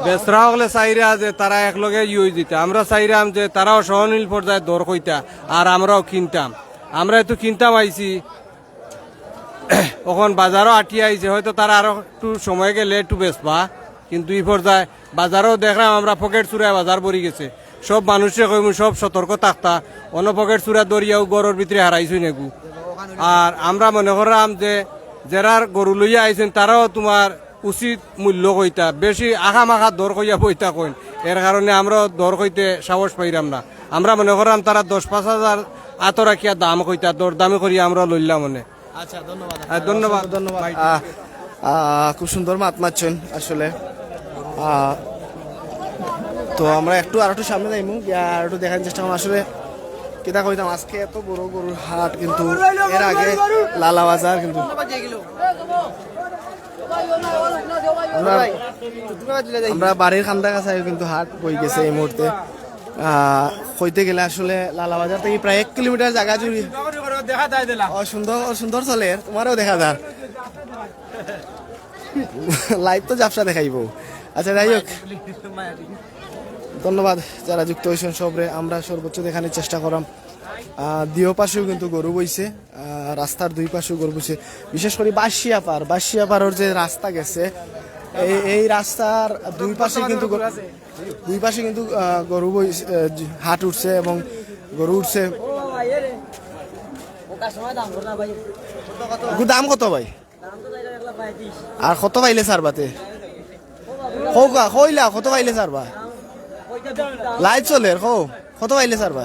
বেচরা অকলে চাইরা যে তারা একলগে ই অই যিতা। আমরা চাইরাম যে তারাও সহনীল পর্যায়ে দর কইতা, আর আমরাও কিনতাম। আমরা এতু কিনতাম আইছি, অখন বাজারো আটিয়া আইছে, হয়তো তারা আরো একটু সময় গেলে একটু বেচবা, কিন্তু ই পর্যায়ে বাজারো দেখরাম আমরা পকেট চুরায় বাজার ভরি গেছে। সব মানুষরে কইমু, সব সতর্ক থাকতা, অনো পকেট চুরা ধরিয়াও ঘরর ভিতরে হারাইছইন এগু। আর আমরা মনে কররাম যে যেরার গরু লইয়া আইছইন, তারাও তুমার উচিত মূল্য কইতা, বেশি আখামাখা দর কইয়া বইতা কইন, এর কারণে আমরাও দর কইতে সাহস পাইরাম না। আমরা মনে কররাম তারা দশ পাঁচ হাজার আতো রাখিয়া দাম কইতা, দরদামি করিয়া আমরা লইলাম অনে। আচ্ছা, ধন্যবাদ। হ্যাঁ, ধন্যবাদ। অসংখ্য ধন্যবাদ। আহ, আহ, খুব সুন্দর মাত মাতছইন আসলে। আহ, তো আমরা একটু আর একটু সামনে যাইমু, গিয়া আর একটু দেখার চেষ্টা করমু আসলে। কিতা কইতাম, আজকে এত বড় গরুর হাট, কিন্তু এর আগে লালা বাজার কিন্তু আমরা, আমরা বাড়ির কান্দা কাছাইও কিন্তু হাট বই গেছে এই মুহূর্তে। আহ, কইতে গেলে আসলে লালা বাজার থেকে প্রায় এক কিলোমিটার জাগা জুড়ি। ও সুন্দর, ও সুন্দর চলে, তুমারেও দেখা যার। লাইভ তো ঝাপসা দেখাইবো। আচ্ছা, যাই হোক, ধন্যবাদ যারা যুক্ত অইছইন সবরে। আমরা সর্বোচ্চ দেখানির চেষ্টা কররাম। আহ, দুইও পাশেও কিন্তু গরু বইছে। আহ, রাস্তার দুই পাশে গরু বইছে, বিশেষ করি বাঁশিয়া পার, বাঁশিয়া পারর যে রাস্তা গেছে, এই, এই রাস্তার দুই পাশে কিন্তু গরু, দুই পাশে কিন্তু, আহ, গরু বইছে, আহ, হাট উঠছে এবং গরু উঠছে। এগুর দাম কত ভাই? আর কত পাইলে ছাড়বাতে? কউক্কা, কইলা কত পাইলে ছাড়বা? লাইভ চলের, কও, কত পাইলে ছাড়বা?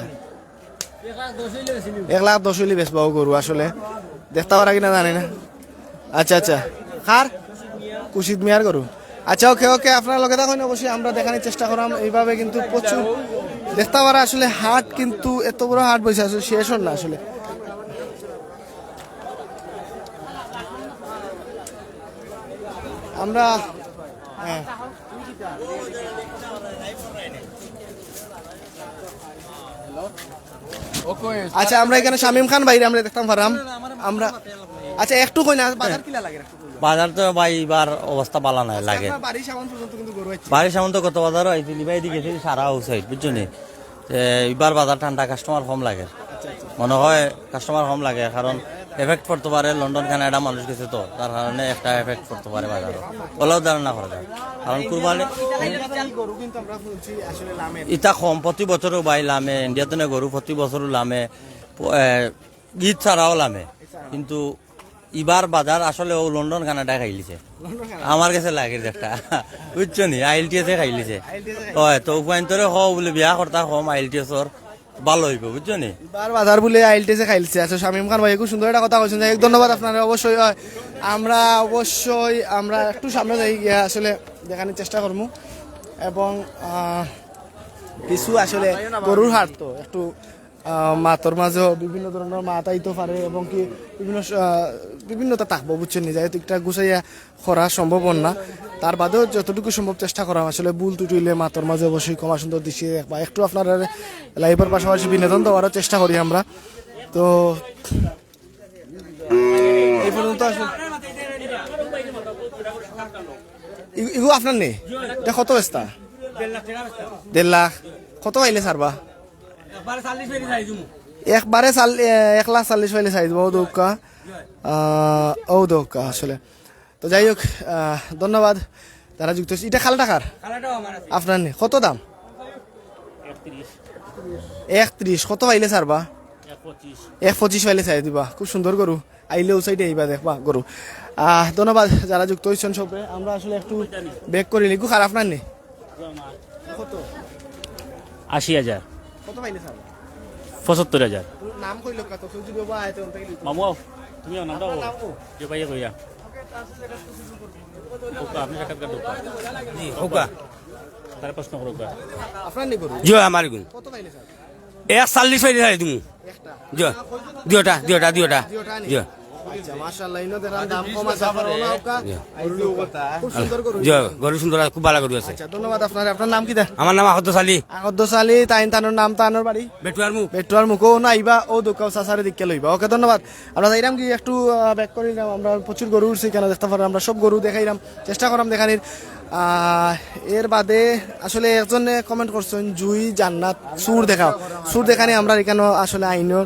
এক লাখ দশ অইলে বেচবা অউ গরু আসলে। দেখতা পারা কিনা জানি না। আচ্ছা, আচ্ছা। কার? খুরশিদ মিয়ার গরু। আচ্ছা, ওকে, ওকে, আপনারা লগে থাকইন, অবশ্যই আমরা দেখানির চেষ্টা কররাম। এইভাবে কিন্তু প্রচুর দেখতা পারা আসলে হাট, কিন্তু এত বড় হাট বইছে আসলে শেষ অর না আসলে। আমরা, হ্যাঁ। আচ্ছা, আমরা এখানে শামীম খান ভাইরে আমরা দেখতাম পাররাম। আমরা, আচ্ছা, একটু কই না, বাজার কিলা লাগে একটু কই না? বাজার তো ভাই, ইবার অবস্থা ভালা নায় লাগে। আপনার বাড়ির সামন পর্যন্ত কিন্তু গরু আছে। বাড়ির সামন তো গত বাজারও আইছিল, ভাই, এদিকে গেছিল সারা ও সাইড, বুঝছো নি? তে ইবার বাজার ঠান্ডা, কাস্টমার কম লাগে। মনে হয় কাস্টমার কম লাগে, কারণ এফেক্ট পড়তে পারে, লন্ডন কানাডা মানুষ গেছে তো, তার কারণে একটা এফেক্ট পড়তে পারে বাজারও। ওলাও ধারণা করা যায়, কারণ কুরবানি গরু কিন্তু আমরা শুনছি আসলে লামে। ইটা কম, প্রতি বছরও ভাই লামে, ইন্ডিয়াত নে গরু প্রতি বছরও লামে, প-, এ, ঈদ ছাড়াও লামে, কিন্তু ইবার বাজার আসলে ও লন্ডন কানাডায় খাইলিছে। আমার গেছে লাগে একটা, বুঝছো নি? আইএলটিএস এ খাইলিছে। হয় তো, উপায়ন্তরে হ বলে বিয়া করতা কম, আইএলটিএস ওর ভালো হইব, বুঝছো নি? ইবার বাজার বলে আইএলটিএস এ খাইলিছে। আচ্ছা, শামীম খান ভাই খুব সুন্দর একটা কথা কইছেন, যাই হোক, ধন্যবাদ আপনারে। অবশ্যই, হয়, আমরা অবশ্যই আমরা একটু সামনে যাই গিয়া আসলে দেখানোর চেষ্টা করমু। এবং আহ, কিছু আসলে গরুর হাট তো একটু আহ, মাতর মাঝেও বিভিন্ন ধরনের মাত আইতে পারে এবং কি বিভিন্ন স-, আহ, বিভিন্নতা থাকবো, বুঝছেন নি? যেহেতু একটা গুছাইয়া করা সম্ভব না, তার বাদেও যতটুকু সম্ভব চেষ্টা করা, আসলে ভুল ত্রুটি হইলে মাতর মাঝে অবশ্যই ক্ষমা সুন্দর দৃষ্টিতে দেখবা। একটু আপনারা লাইভের পাশাপাশি বিনোদন দেওয়ারও চেষ্টা করি আমরা। তো এই পর্যন্ত আসলে ই-, ইগু আপনার নি? এটা কত বেচতা? দেড় লাখ। কত পাইলে ছাড়বা? একবারে চাল-, এ, এক লাখ চল্লিশ পাইলে ছাড়ি দিবা, ও দৌকা। আহ, ও দৌকা আসলে। তো যাই হোক, আহ, ধন্যবাদ যারা যুক্ত হয়েছে। এটা খালাটা কার? আপনার নি? কত দাম? একত্রিশ। কত পাইলে ছাড়বা? এক পঁচিশ পাইলে ছাড়ি দিবা। খুব সুন্দর গরু। আইলে ও সাইডে আইবা, দেখবা গরু। আহ, ধন্যবাদ যারা যুক্ত হয়েছেন সবরে। আমরা আসলে একটু ব্যাক করি লিখু, খারাপ না নি? কত? আশি হাজার। কত পাইলে ছাড়বা? পঁচাত্তর হাজার। নাম কইলো কত? তুই যদি বাবা আয়, তো ওখান থেকে লিখু। মামু, আও। তুমি আমার নামটা আপনার বলো। নাম কো? যে ভাইয়া কইয়া। ওকা, আপনি সাক্ষাৎকার দেবো। জি, ওকা। তারা প্রশ্ন করো ওকা। আপনার নি গরু? জি, আমার গুণ। কত পাইলে ছাড়বা? এক চল্লিশ পাইলে ছাড়ি দিমু। একটা? জি। দুইটা, দুইটা, দুইটা। দুইটা নি? জি। আচ্ছা, মাশাআল্লাহ, ইনো দেখার দাম কম আছে, আপনার ওনা ওকা। জি। খুব সুন্দর গরু। জি, গরু সুন্দর, খুব ভালো গরু আছে। আচ্ছা, ধন্যবাদ আপনারে। আপনার নাম কিতা? আমার নাম আহদ্দস আলী। আহদ্দস আলী, তাইন তানোর নাম, তানোর বাড়ি? বেটুয়ার মুখ। বেটুয়ার মুখ, ও না, আইবা, ও দোকাও সাসারে দিকে লইবা। ওকে, ধন্যবাদ। আমরা যাইরাম কি একটু, আহ, ব্যাক করিলাম, আমরা প্রচুর গরু উঠছি, কেন দেখতে পারেন, আমরা সব গরু দেখাইলাম, চেষ্টা করাম দেখানির। আহ, এর বাদে আসলে একজনে কমেন্ট করছেন, জুই জান্নাত, সুর দেখাও। সুর দেখানি আমরা এখানে আসলে আইনর,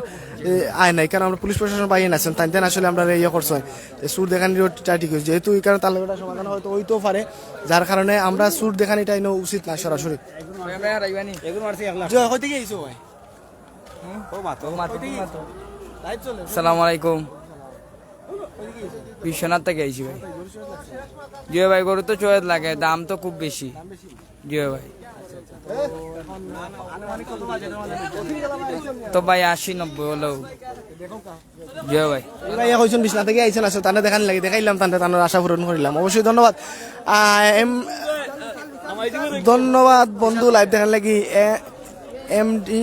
এ, আয় নাই, কারণ আমরা পুলিশ প্রশাসন বাইরে আছেন, তাই তাই আসলে আমরা ইয়ে করছেন, যে সুর দেখানির ওটা ঠিক হয়েছে, যেহেতু এখানে তার লগে সমাধান হয়তো হইতেও পারে, যার কারণে আমরা সুর দেখানিটা আইনো উচিত না সরাসরি। জয়, কই থেকে আইছো ভাই? হুম? ও মাতো। ও মাতো, ও মাতো। লাইভ চলে। আসসালামু আলাইকুম। বিশ্বনাথ থেকে আইছি ভাই। জি ভাই, গরু তো চয়েত লাগে, দাম তো খুব বেশি। জি ভাই। তো ভাই, আশি নব্বই হলেও। জি ভাই। এই ভাইয়া কইছেন বিশ্বনাথ থেকে আইছেন, আসলে তানে দেখানি লাগে, দেখাইলাম তানে, তানোর আশা পূরণ করিলাম। অবশ্যই ধন্যবাদ। আহ, এম, ধন্যবাদ বন্ধু, লাইভ দেখার লাগি। এ, এমডি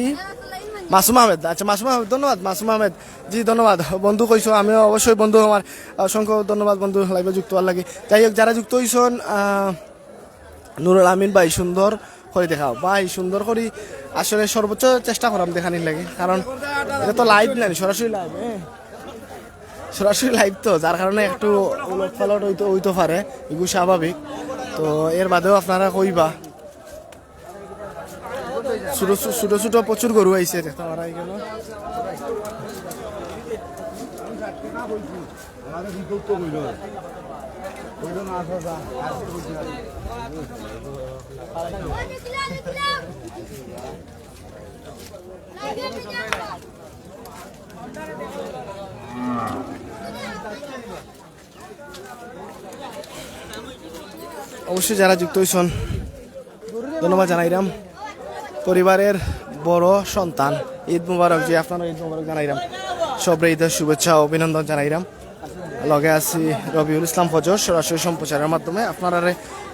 মাসুম আহমেদ। আচ্ছা, মাসুম আহমেদ, ধন্যবাদ মাসুম আহমেদ। জি, ধন্যবাদ বন্ধু কইছো, আমিও অবশ্যই বন্ধু আমার অসংখ্য ধন্যবাদ বন্ধু লাইভে যুক্ত হওয়ার লাগি। যাই হোক, যারা যুক্ত হইছেন, আহ, নুরুল আমিন ভাই, সুন্দর করে দেখাও ভাই, সুন্দর করি। আসলে সর্বোচ্চ চেষ্টা করাম দেখানির লাগি, কারণ এটা তো লাইভ না, সরাসরি লাইভ, হ্যাঁ, সরাসরি লাইভ তো, যার কারণে একটু উলট পালট হইতে, হইতে পারে, এগুলো স্বাভাবিক। তো এর বাদেও আপনারা কইবা, ছোট ছো-, ছোট ছোট প্রচুর গরু আইছে, দেখতে পারা গেল। অবশ্যই যারা যুক্ত হইছেন, ধন্যবাদ জানাইরাম। পরিবারের বড় সন্তান, ঈদ মুবারক। জি, আপনারও ঈদ মুবারক জানাইরাম। সবরে ঈদের শুভেচ্ছা ও অভিনন্দন জানাইরাম। লগে আছি রবিউল ইসলাম ফজর, সরাসরি সম্প্রচারের মাধ্যমে আপনারারে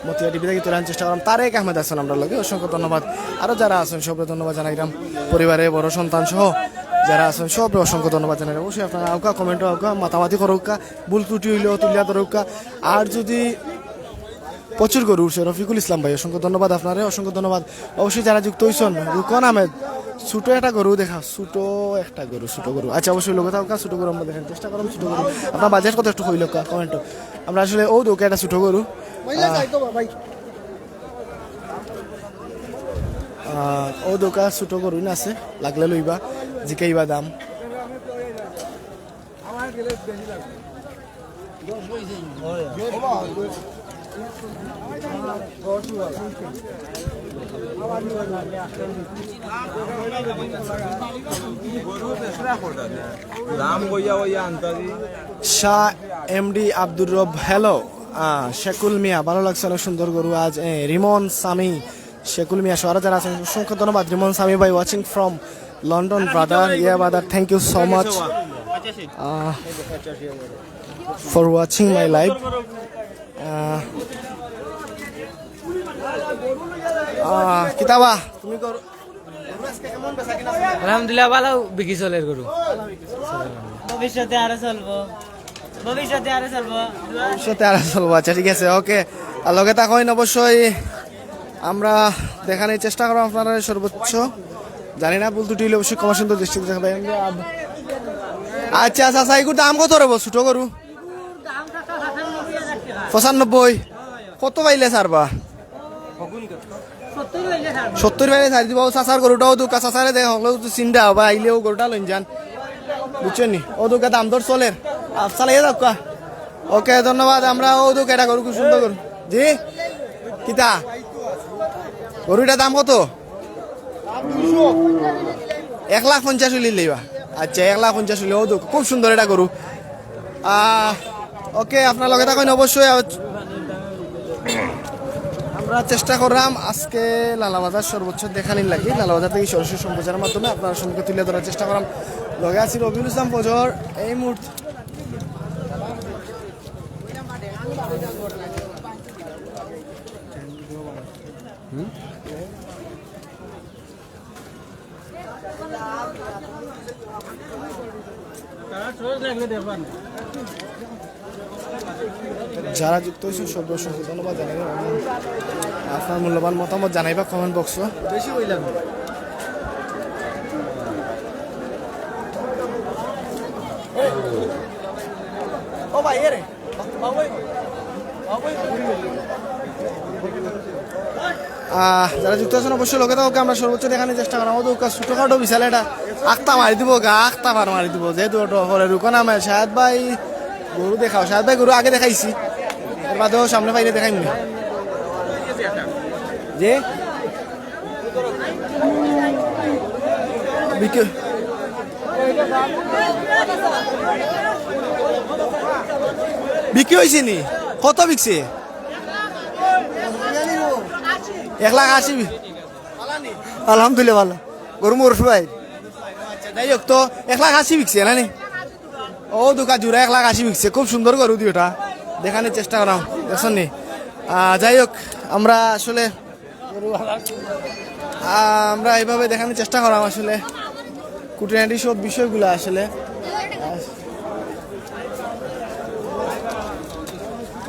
মতিয়া টিভি থেকে তুলে আনার চেষ্টা করাম। তারেক আহমেদ আছেন আমরার লগে, অসংখ্য ধন্যবাদ। আরও যারা আছেন সবরে ধন্যবাদ জানাইরাম, পরিবারের বড় সন্তান সহ যারা আছেন সবরে অসংখ্য ধন্যবাদ জানাইরাম। অবশ্যই আপনারা আউকা কমেন্টও আউকা মাতামাতি করুকা, ভুল ত্রুটি হইলেও তুলিয়া ধরুকা। আর যদি প্রচুর গরু উঠছে। রফিকুল ইসলাম ভাই, অসংখ্য ধন্যবাদ আপনারে, অসংখ্য ধন্যবাদ। অবশ্যই যারা যুক্ত হইছেন, রুকন আহমেদ, ছোট একটা গরু দেখা, ছোট একটা গরু, ছোট গরু। আচ্ছা, অবশ্যই লগে থাকো, ছোট গরু আমরা দেখার চেষ্টা করলাম, ছোট গরু। আপনার বাজেট কত একটু কইল কমেন্ট। আমরা আসলে ও দোকে একটা ছোট গরু। আহ, ও দোকা ছোট গরু না আছে, লাগলে লইবা, জিকাইবা দাম। দাম কইয়া কইয়া আনতারি। শাহ এমডি আব্দুর রব, হ্যালো। আহ, শেকুল মিয়া, ভালো লাগছে, অনেক সুন্দর গরু আজ। এ, রিমন সামি, শেকুল মিয়া সহ আরো যারা আছেন, অসংখ্য ধন্যবাদ। রিমন সামি ভাই, watching from London, brother. Yeah, brother, thank you so much, uh, for watching my live. Uh, uh, কিতাবা, তুমি কর। আলহামদুলিল্লাহ, ভালো বিক্রি চলের গরু। ভবিষ্যতে আরো চলবো, ভবিষ্যতে আরো চলবো। ভবিষ্যতে আরো চলবো, আচ্ছা, ঠিক আছে, ওকে। আর লগে থাকইন অবশ্যই, আমরা দেখানোর চেষ্টা করবো আপনারা সর্বোচ্চ। জানি না, ভুল ত্রুটি হইলে অবশ্যই ক্ষমা সুন্দর দৃষ্টিতে দেখবেন। আচ্ছা, আচ্ছা, আচ্ছা, এগুর দাম কত রইব, ছোট গরু? পঁচানব্বই। কত পাইলে ছাড়বা? সত্তর পাইলে ছাড়ি দিবা। ও চাচার গরুটাও দুকা, চাচারে দেখ, হকলেও তো চিন্তা হবে, আইলে ও গরুটা লইন যান, বুঝছেন নি? ও দুকা দাম দর চলের, আপ চালাইয়া যাও কা। ওকে, ধন্যবাদ। আমরা ও দুকা এটা গরু, খুব সুন্দর গরু। জি, কিতা গরুটার দাম কত? এক লাখ পঞ্চাশ হইলে লইবা। আচ্ছা, এক লাখ পঞ্চাশ হইলে, ও তো খুব সুন্দর এটা গরু। আহ, ওকে, আপনার লগে থাকইন অবশ্যই। আ-, আমরা চেষ্টা করলাম আজকে লালাবাজার সর্বোচ্চ দেখানির লাগি। লালাবাজার থেকে সরাসরি সম্প্রচারের মাধ্যমে আপনার সম্মুখে তুলে ধরার চেষ্টা করলাম। লগে আছি রবিউল ইসলাম ফজর এই মুহূর্তে। যারা যুক্ত হয়েছে সব দর্শককে ধন্যবাদ জানাই এবং আপনার মূল্যবান মতামত জানাইবা কমেন্ট বক্সে। বেশি হইলাম। ও ভাই, এ রে। আহ, যারা যুক্ত আছেন অবশ্যই লগে থাকো, আমরা সর্বোচ্চ দেখানোর চেষ্টা করাম। ওদের ওকে ছোটখাটো বিশাল একটা আখতা মারি দিব, গা আখতা পার মারি দিব, যেহেতু ওটা হলে রুকো না, মানে শাহেদ ভাই গরু দেখাও, শাহেদ ভাই গরু আগে দেখাইছি, এর বাদেও সামনে পাইলে দেখাইম না। যে বিক্রি, বিক্রি হয়েছে নি? কত বিকছে? এক লাখ আশি বি-, আলহামদুলিল্লাহ, ভালো। গরু মোর ভাই। যাই হোক, তো এক লাখ আশি বিকছে না নি? ও দোকান জুড়ে এক লাখ আশি বিকছে, খুব সুন্দর গরু দুইটা, দেখানোর চেষ্টা করাম, দেখছেন নি? আহ, যাই হোক, আমরা আসলে, আহ, আমরা এইভাবে দেখানোর চেষ্টা করাম আসলে, খুঁটিনাটি সব বিষয়গুলো আসলে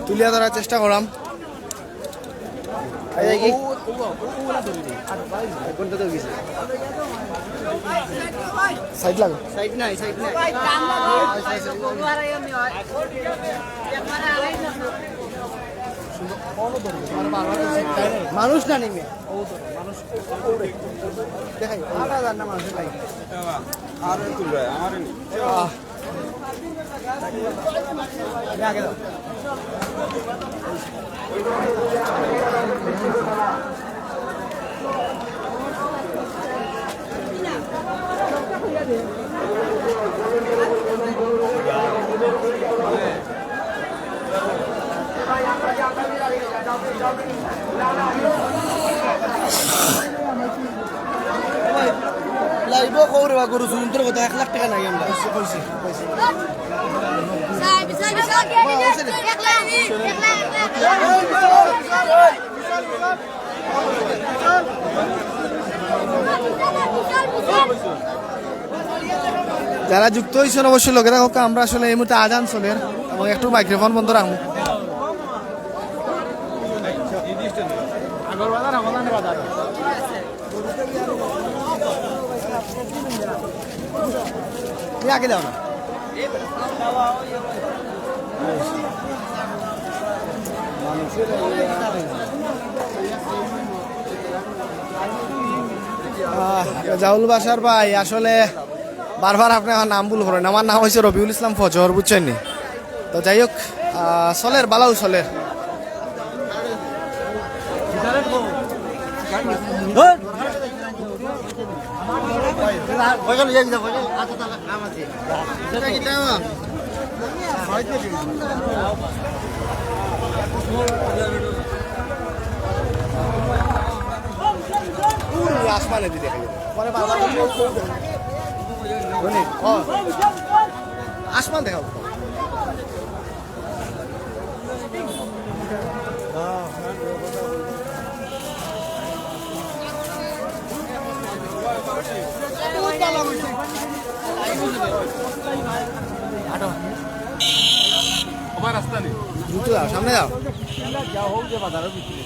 তুলিয়া ধরার চেষ্টা করাম। সাইড লাগো। সাইড নাই, সাইড নাই। মানুষ না নেমে। দেখাই, আট হাজার না মানুষ নাই। আর তুলবে, আমার আহ, লাইভও কও রে বা, গরু চুরুন্তর কথা, এক লাখ টাকা নাই আমরা। কইছি, কইছি, কইছি। যারা যুক্ত হয়েছেন অবশ্যই লগে থাকো, আমরা আসলে এই মুহূর্তে আজান চলের এবং একটু মাইক্রোফোন বন্ধ রাখবো। আগরবাজার, রমজান বাজার। তুমি আগে যাও না। আহ, রেজাউল বাশার ভাই, আসলে বারবার আপনি আমার নাম ভুল করেন। আমার নাম হচ্ছে রবিউল ইসলাম ফজর, বুঝছেন নি? তো যাই হোক, আহ, চলের, বালাউ চলের। আসমানে দি দেখাই। পরে বারবার বলি, ও, আসমান দেখাও। হাঁটো। ওবার রাস্তা নেই। দ্রুত যাও, সামনে যাও। যা হোক যে বাজারের ভিতরে।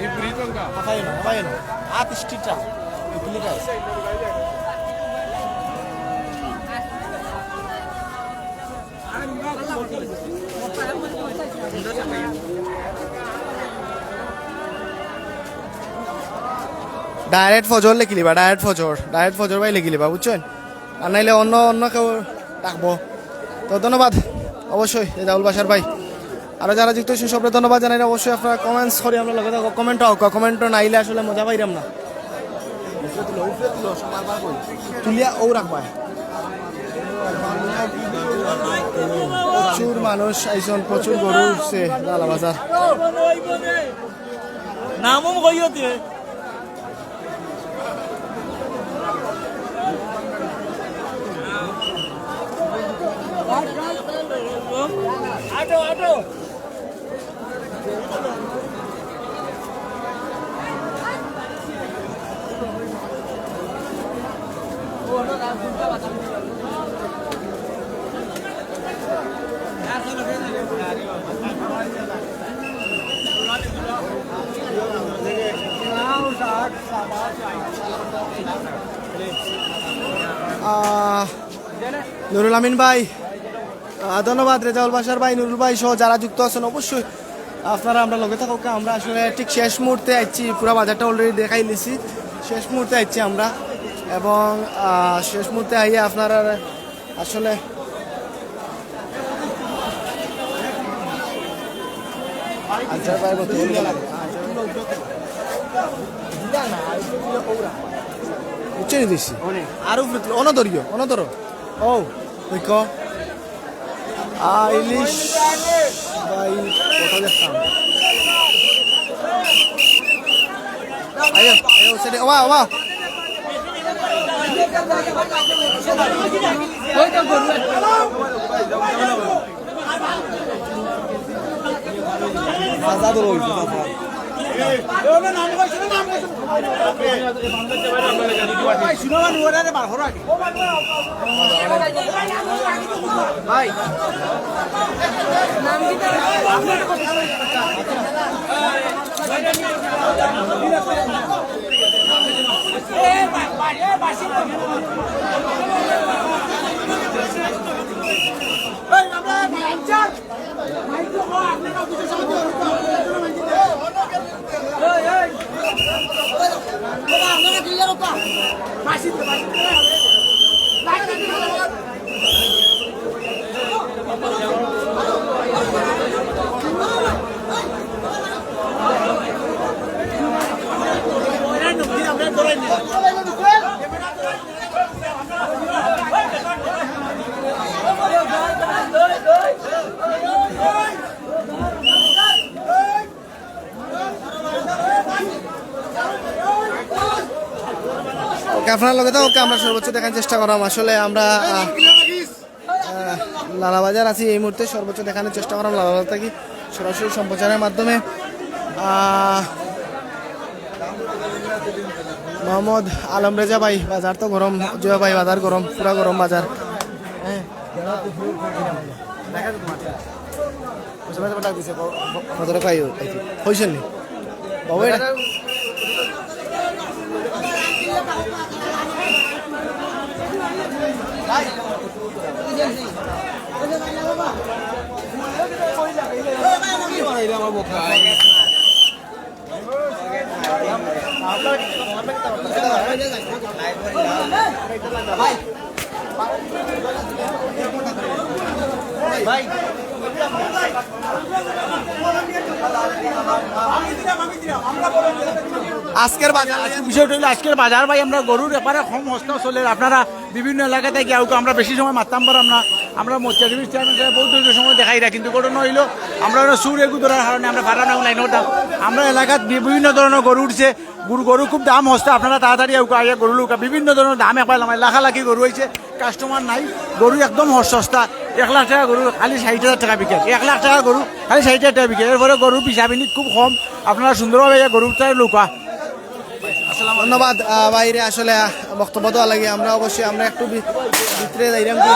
এই ব্রিজ অঙ্কা। হাঁপাইও না, হাঁপাইও না। হাত স্ট্রিট রাখো। এই ক্লিক আছে। ডায়েট ফজর লেখি লিবা, ডায়েট ফজর, ডায়েট ফজর ভাই লেখি লিবা, বুঝছেন? আর নাইলে অন্য, অন্য কেউ ডাকবো। তো ধন্যবাদ অবশ্যই রেজাউল বাশার ভাই। আরো যারা যুক্ত হয়েছেন সবরে ধন্যবাদ জানাই। অবশ্যই আপনারা কমেন্টস করি আমরা লগে থাকো, কমেন্ট হোক, কমেন্ট না আইলে আসলে মজা পাইরাম না। তুলিয়া ও রাখবা। প্রচুর মানুষ আইছন, প্রচুর গরু উঠছে লালা বাজার। নামও কইও তে। আটো, আটো। আহ, নুরুল আমিন ভাই, আহ, ধন্যবাদ রেজাউল বাশার ভাই, নুরুল ভাই সহ যারা যুক্ত আছেন, অবশ্যই আপনারা আমরা লগে থাকুক। আমরা আসলে ঠিক শেষ মুহূর্তে আইছি, পুরা বাজারটা অলরেডি দেখাই নিছি। শেষ মুহূর্তে আইছি আমরা, এবং আহ, শেষ মুহূর্তে আইয়া আপনারা আসলে আচ্ছা, ভাই, বুঝছি নি দিছি। আর উপরে তুলো, অনো ধরিও, অনো ধরো। ও, ওই ক। আ, ইলিশ ভাই, কত দেখতাম। আয়ো, আয়ো, সেটা, ওয়া, ওয়া। ভাই। ওকে, আপনারা লগে থাকো, ওকে, আমরা সর্বোচ্চ দেখার চেষ্টা করাম। আসলে আমরা, আহ, আহ, লালাবাজার আছি এই মুহূর্তে, সর্বোচ্চ দেখানোর চেষ্টা করাম লালাবাজার থাকি সরাসরি সম্প্রচারের মাধ্যমে। আহ, মোহাম্মদ আলম রেজা ভাই, বাজার তো গরম, জুয়া ভাই, বাজার গরম, পুরা গরম বাজার। হ্যাঁ। কত টাকা হইছে? ক-, ক-, কত টাকা হইছে? হইছে নি? বাবা, এটা আজকের বাজার, আজকের বিষয়টা হইলো, আজকের বাজার ভাই, আমরা গরুর ব্যাপারে কম সস্তা চলের। আপনারা বিভিন্ন এলাকা থাকি আউকা, আমরা বেশি সময় মাততাম পারলাম না। আমরা মোর্চা টিভির চেয়ারম্যান সাহেব বহুত ধৈর্য সময় দেখাইরা, কিন্তু ঘটনা হইলো, আমরা ওরা সুর এগু ধরার কারণে আমরা পারলাম না লাইন করতাম। আমরা এলাকাত বি-, বিভিন্ন ধরনের গরু উঠছে, গরু, গরু খুব দাম সস্তা। আপনারা তাড়াতাড়ি আউকা, আইয়া গরু লউকা, বিভিন্ন ধরনের দাম একবার লামাই, লাখালাখি গরু হইছে, কাস্টমার নাই, গরু একদম হ-, সস্তা। এক লাখ টাকা গরু খালি ষাট হাজার টাকা বিকে, এক লাখ টাকা গরু খালি ষাট হাজার টাকা বিকে। এরপরে গরুর পিসাবিনি খুব কম, আপনারা সুন্দরভাবে আইয়া গরুটা লউকা। ধন্যবাদ, আহ, ভাইরে, আসলে, আহ, বক্তব্য দেওয়া লাগে। আমরা অবশ্যই, আমরা একটু বি-, ভিতরে যাইলাম কি।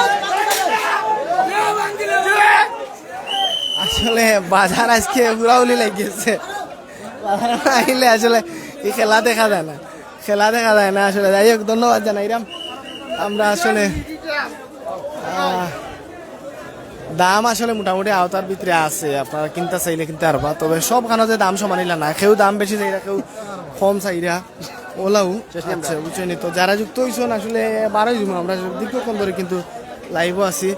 আসলে বাজার আজকে হুড়াহুড়ি লাগিয়েছে, বাজার না আইলে আসলে এই খেলা দেখা যায় না, খেলা দেখা যায় না আসলে। যাই হোক, ধন্যবাদ জানাইলাম। আমরা আসলে, আহ, দাম আসলে মোটামুটি আওতার ভিতরে আছে, আপনারা কিনতে চাইলে কিনতে পারবা। তবে সব খানো যে দাম সমান ইলা না, কেউ দাম বেশি চাইরা, কেউ কম চাইরা, ওলাও। আচ্ছা, বুঝছেন নি? তো যারা যুক্ত হইছেন আসলে বারোই জুন আমরা দীর্ঘক্ষণ ধরে কিন্তু লাইভও আছি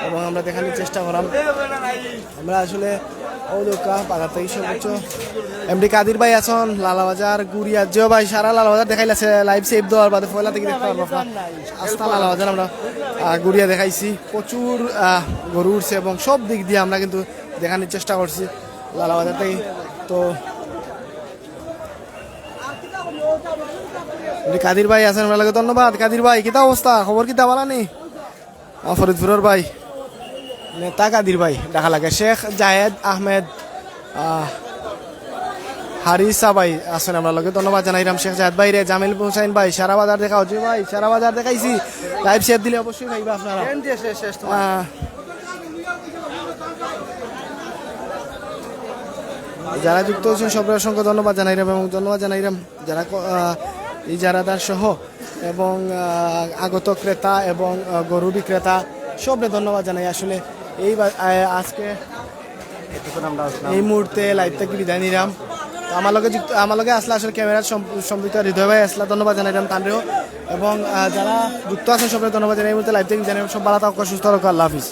এবং আমরা দেখানোর চেষ্টা করাম। আমরা আসলে ও দোকা বাজার থেকে সর্বোচ্চ এমডি কাদির ভাই আছেন, লালাবাজার গুড়িয়া, জিও ভাই সারা লালাবাজার দেখাইল আছে, লাইভ সেভ দেওয়ার বাদে পয়লা থেকে দেখতে পারবো আপনারা। আস্তা লালাবাজার আমরা, আহ, গুড়িয়া দেখাইছি, প্রচুর, আহ, গরু উঠছে এবং সব দিক দিয়ে আমরা কিন্তু দেখানোর চেষ্টা করছি লালাবাজার থেকে। তো এমডি কাদির ভাই আছেন, আমরা লাগে ধন্যবাদ। কাদির ভাই, কিতা অবস্থা, খবর কিতা, বালা নি? আহ, ফরিদপুরের ভাই, নেতা কাদির ভাই, দেখা লাগে। শেখ জায়েদ আহমেদ, আহ, হারিসা ভাই আছেন আমরা লগে, ধন্যবাদ জানাইরাম শেখ জায়েদ ভাই রে। জামিল হুসাইন ভাই, সারা বাজার দেখাও, জি ভাই, সারা বাজার দেখাইছি। লাইভ শেয়ার দিলে অবশ্যই পাইবা আপনারা। আহ, যারা যুক্ত হয়েছেন সবরে অসংখ্য ধন্যবাদ জানাইরাম এবং ধন্যবাদ জানাইরাম যারা ক-, আহ, ইজারাদার সহ এবং, আহ, আগত ক্রেতা এবং, আহ, গরু বিক্রেতা সবরে ধন্যবাদ জানাই। আসলে এই বা-, আহ, আজকে এই মুহূর্তে লাইভ থেকে বিদায় নিলাম। তো আমার লগে যুক্ত, আমার লগে আসলে আসলে ক্যামেরার সম-, সম্পৃক্ত হৃদয় ভাই আসলে ধন্যবাদ জানাইলাম তানরেও। এবং, আহ, যারা যুক্ত আছেন সবরে ধন্যবাদ জানাই। এই মুহূর্তে লাইভ থেকে বিদায় নিলাম। সব ভালো থাকো, সুস্থ থাকো, আল্লাহ হাফিজ।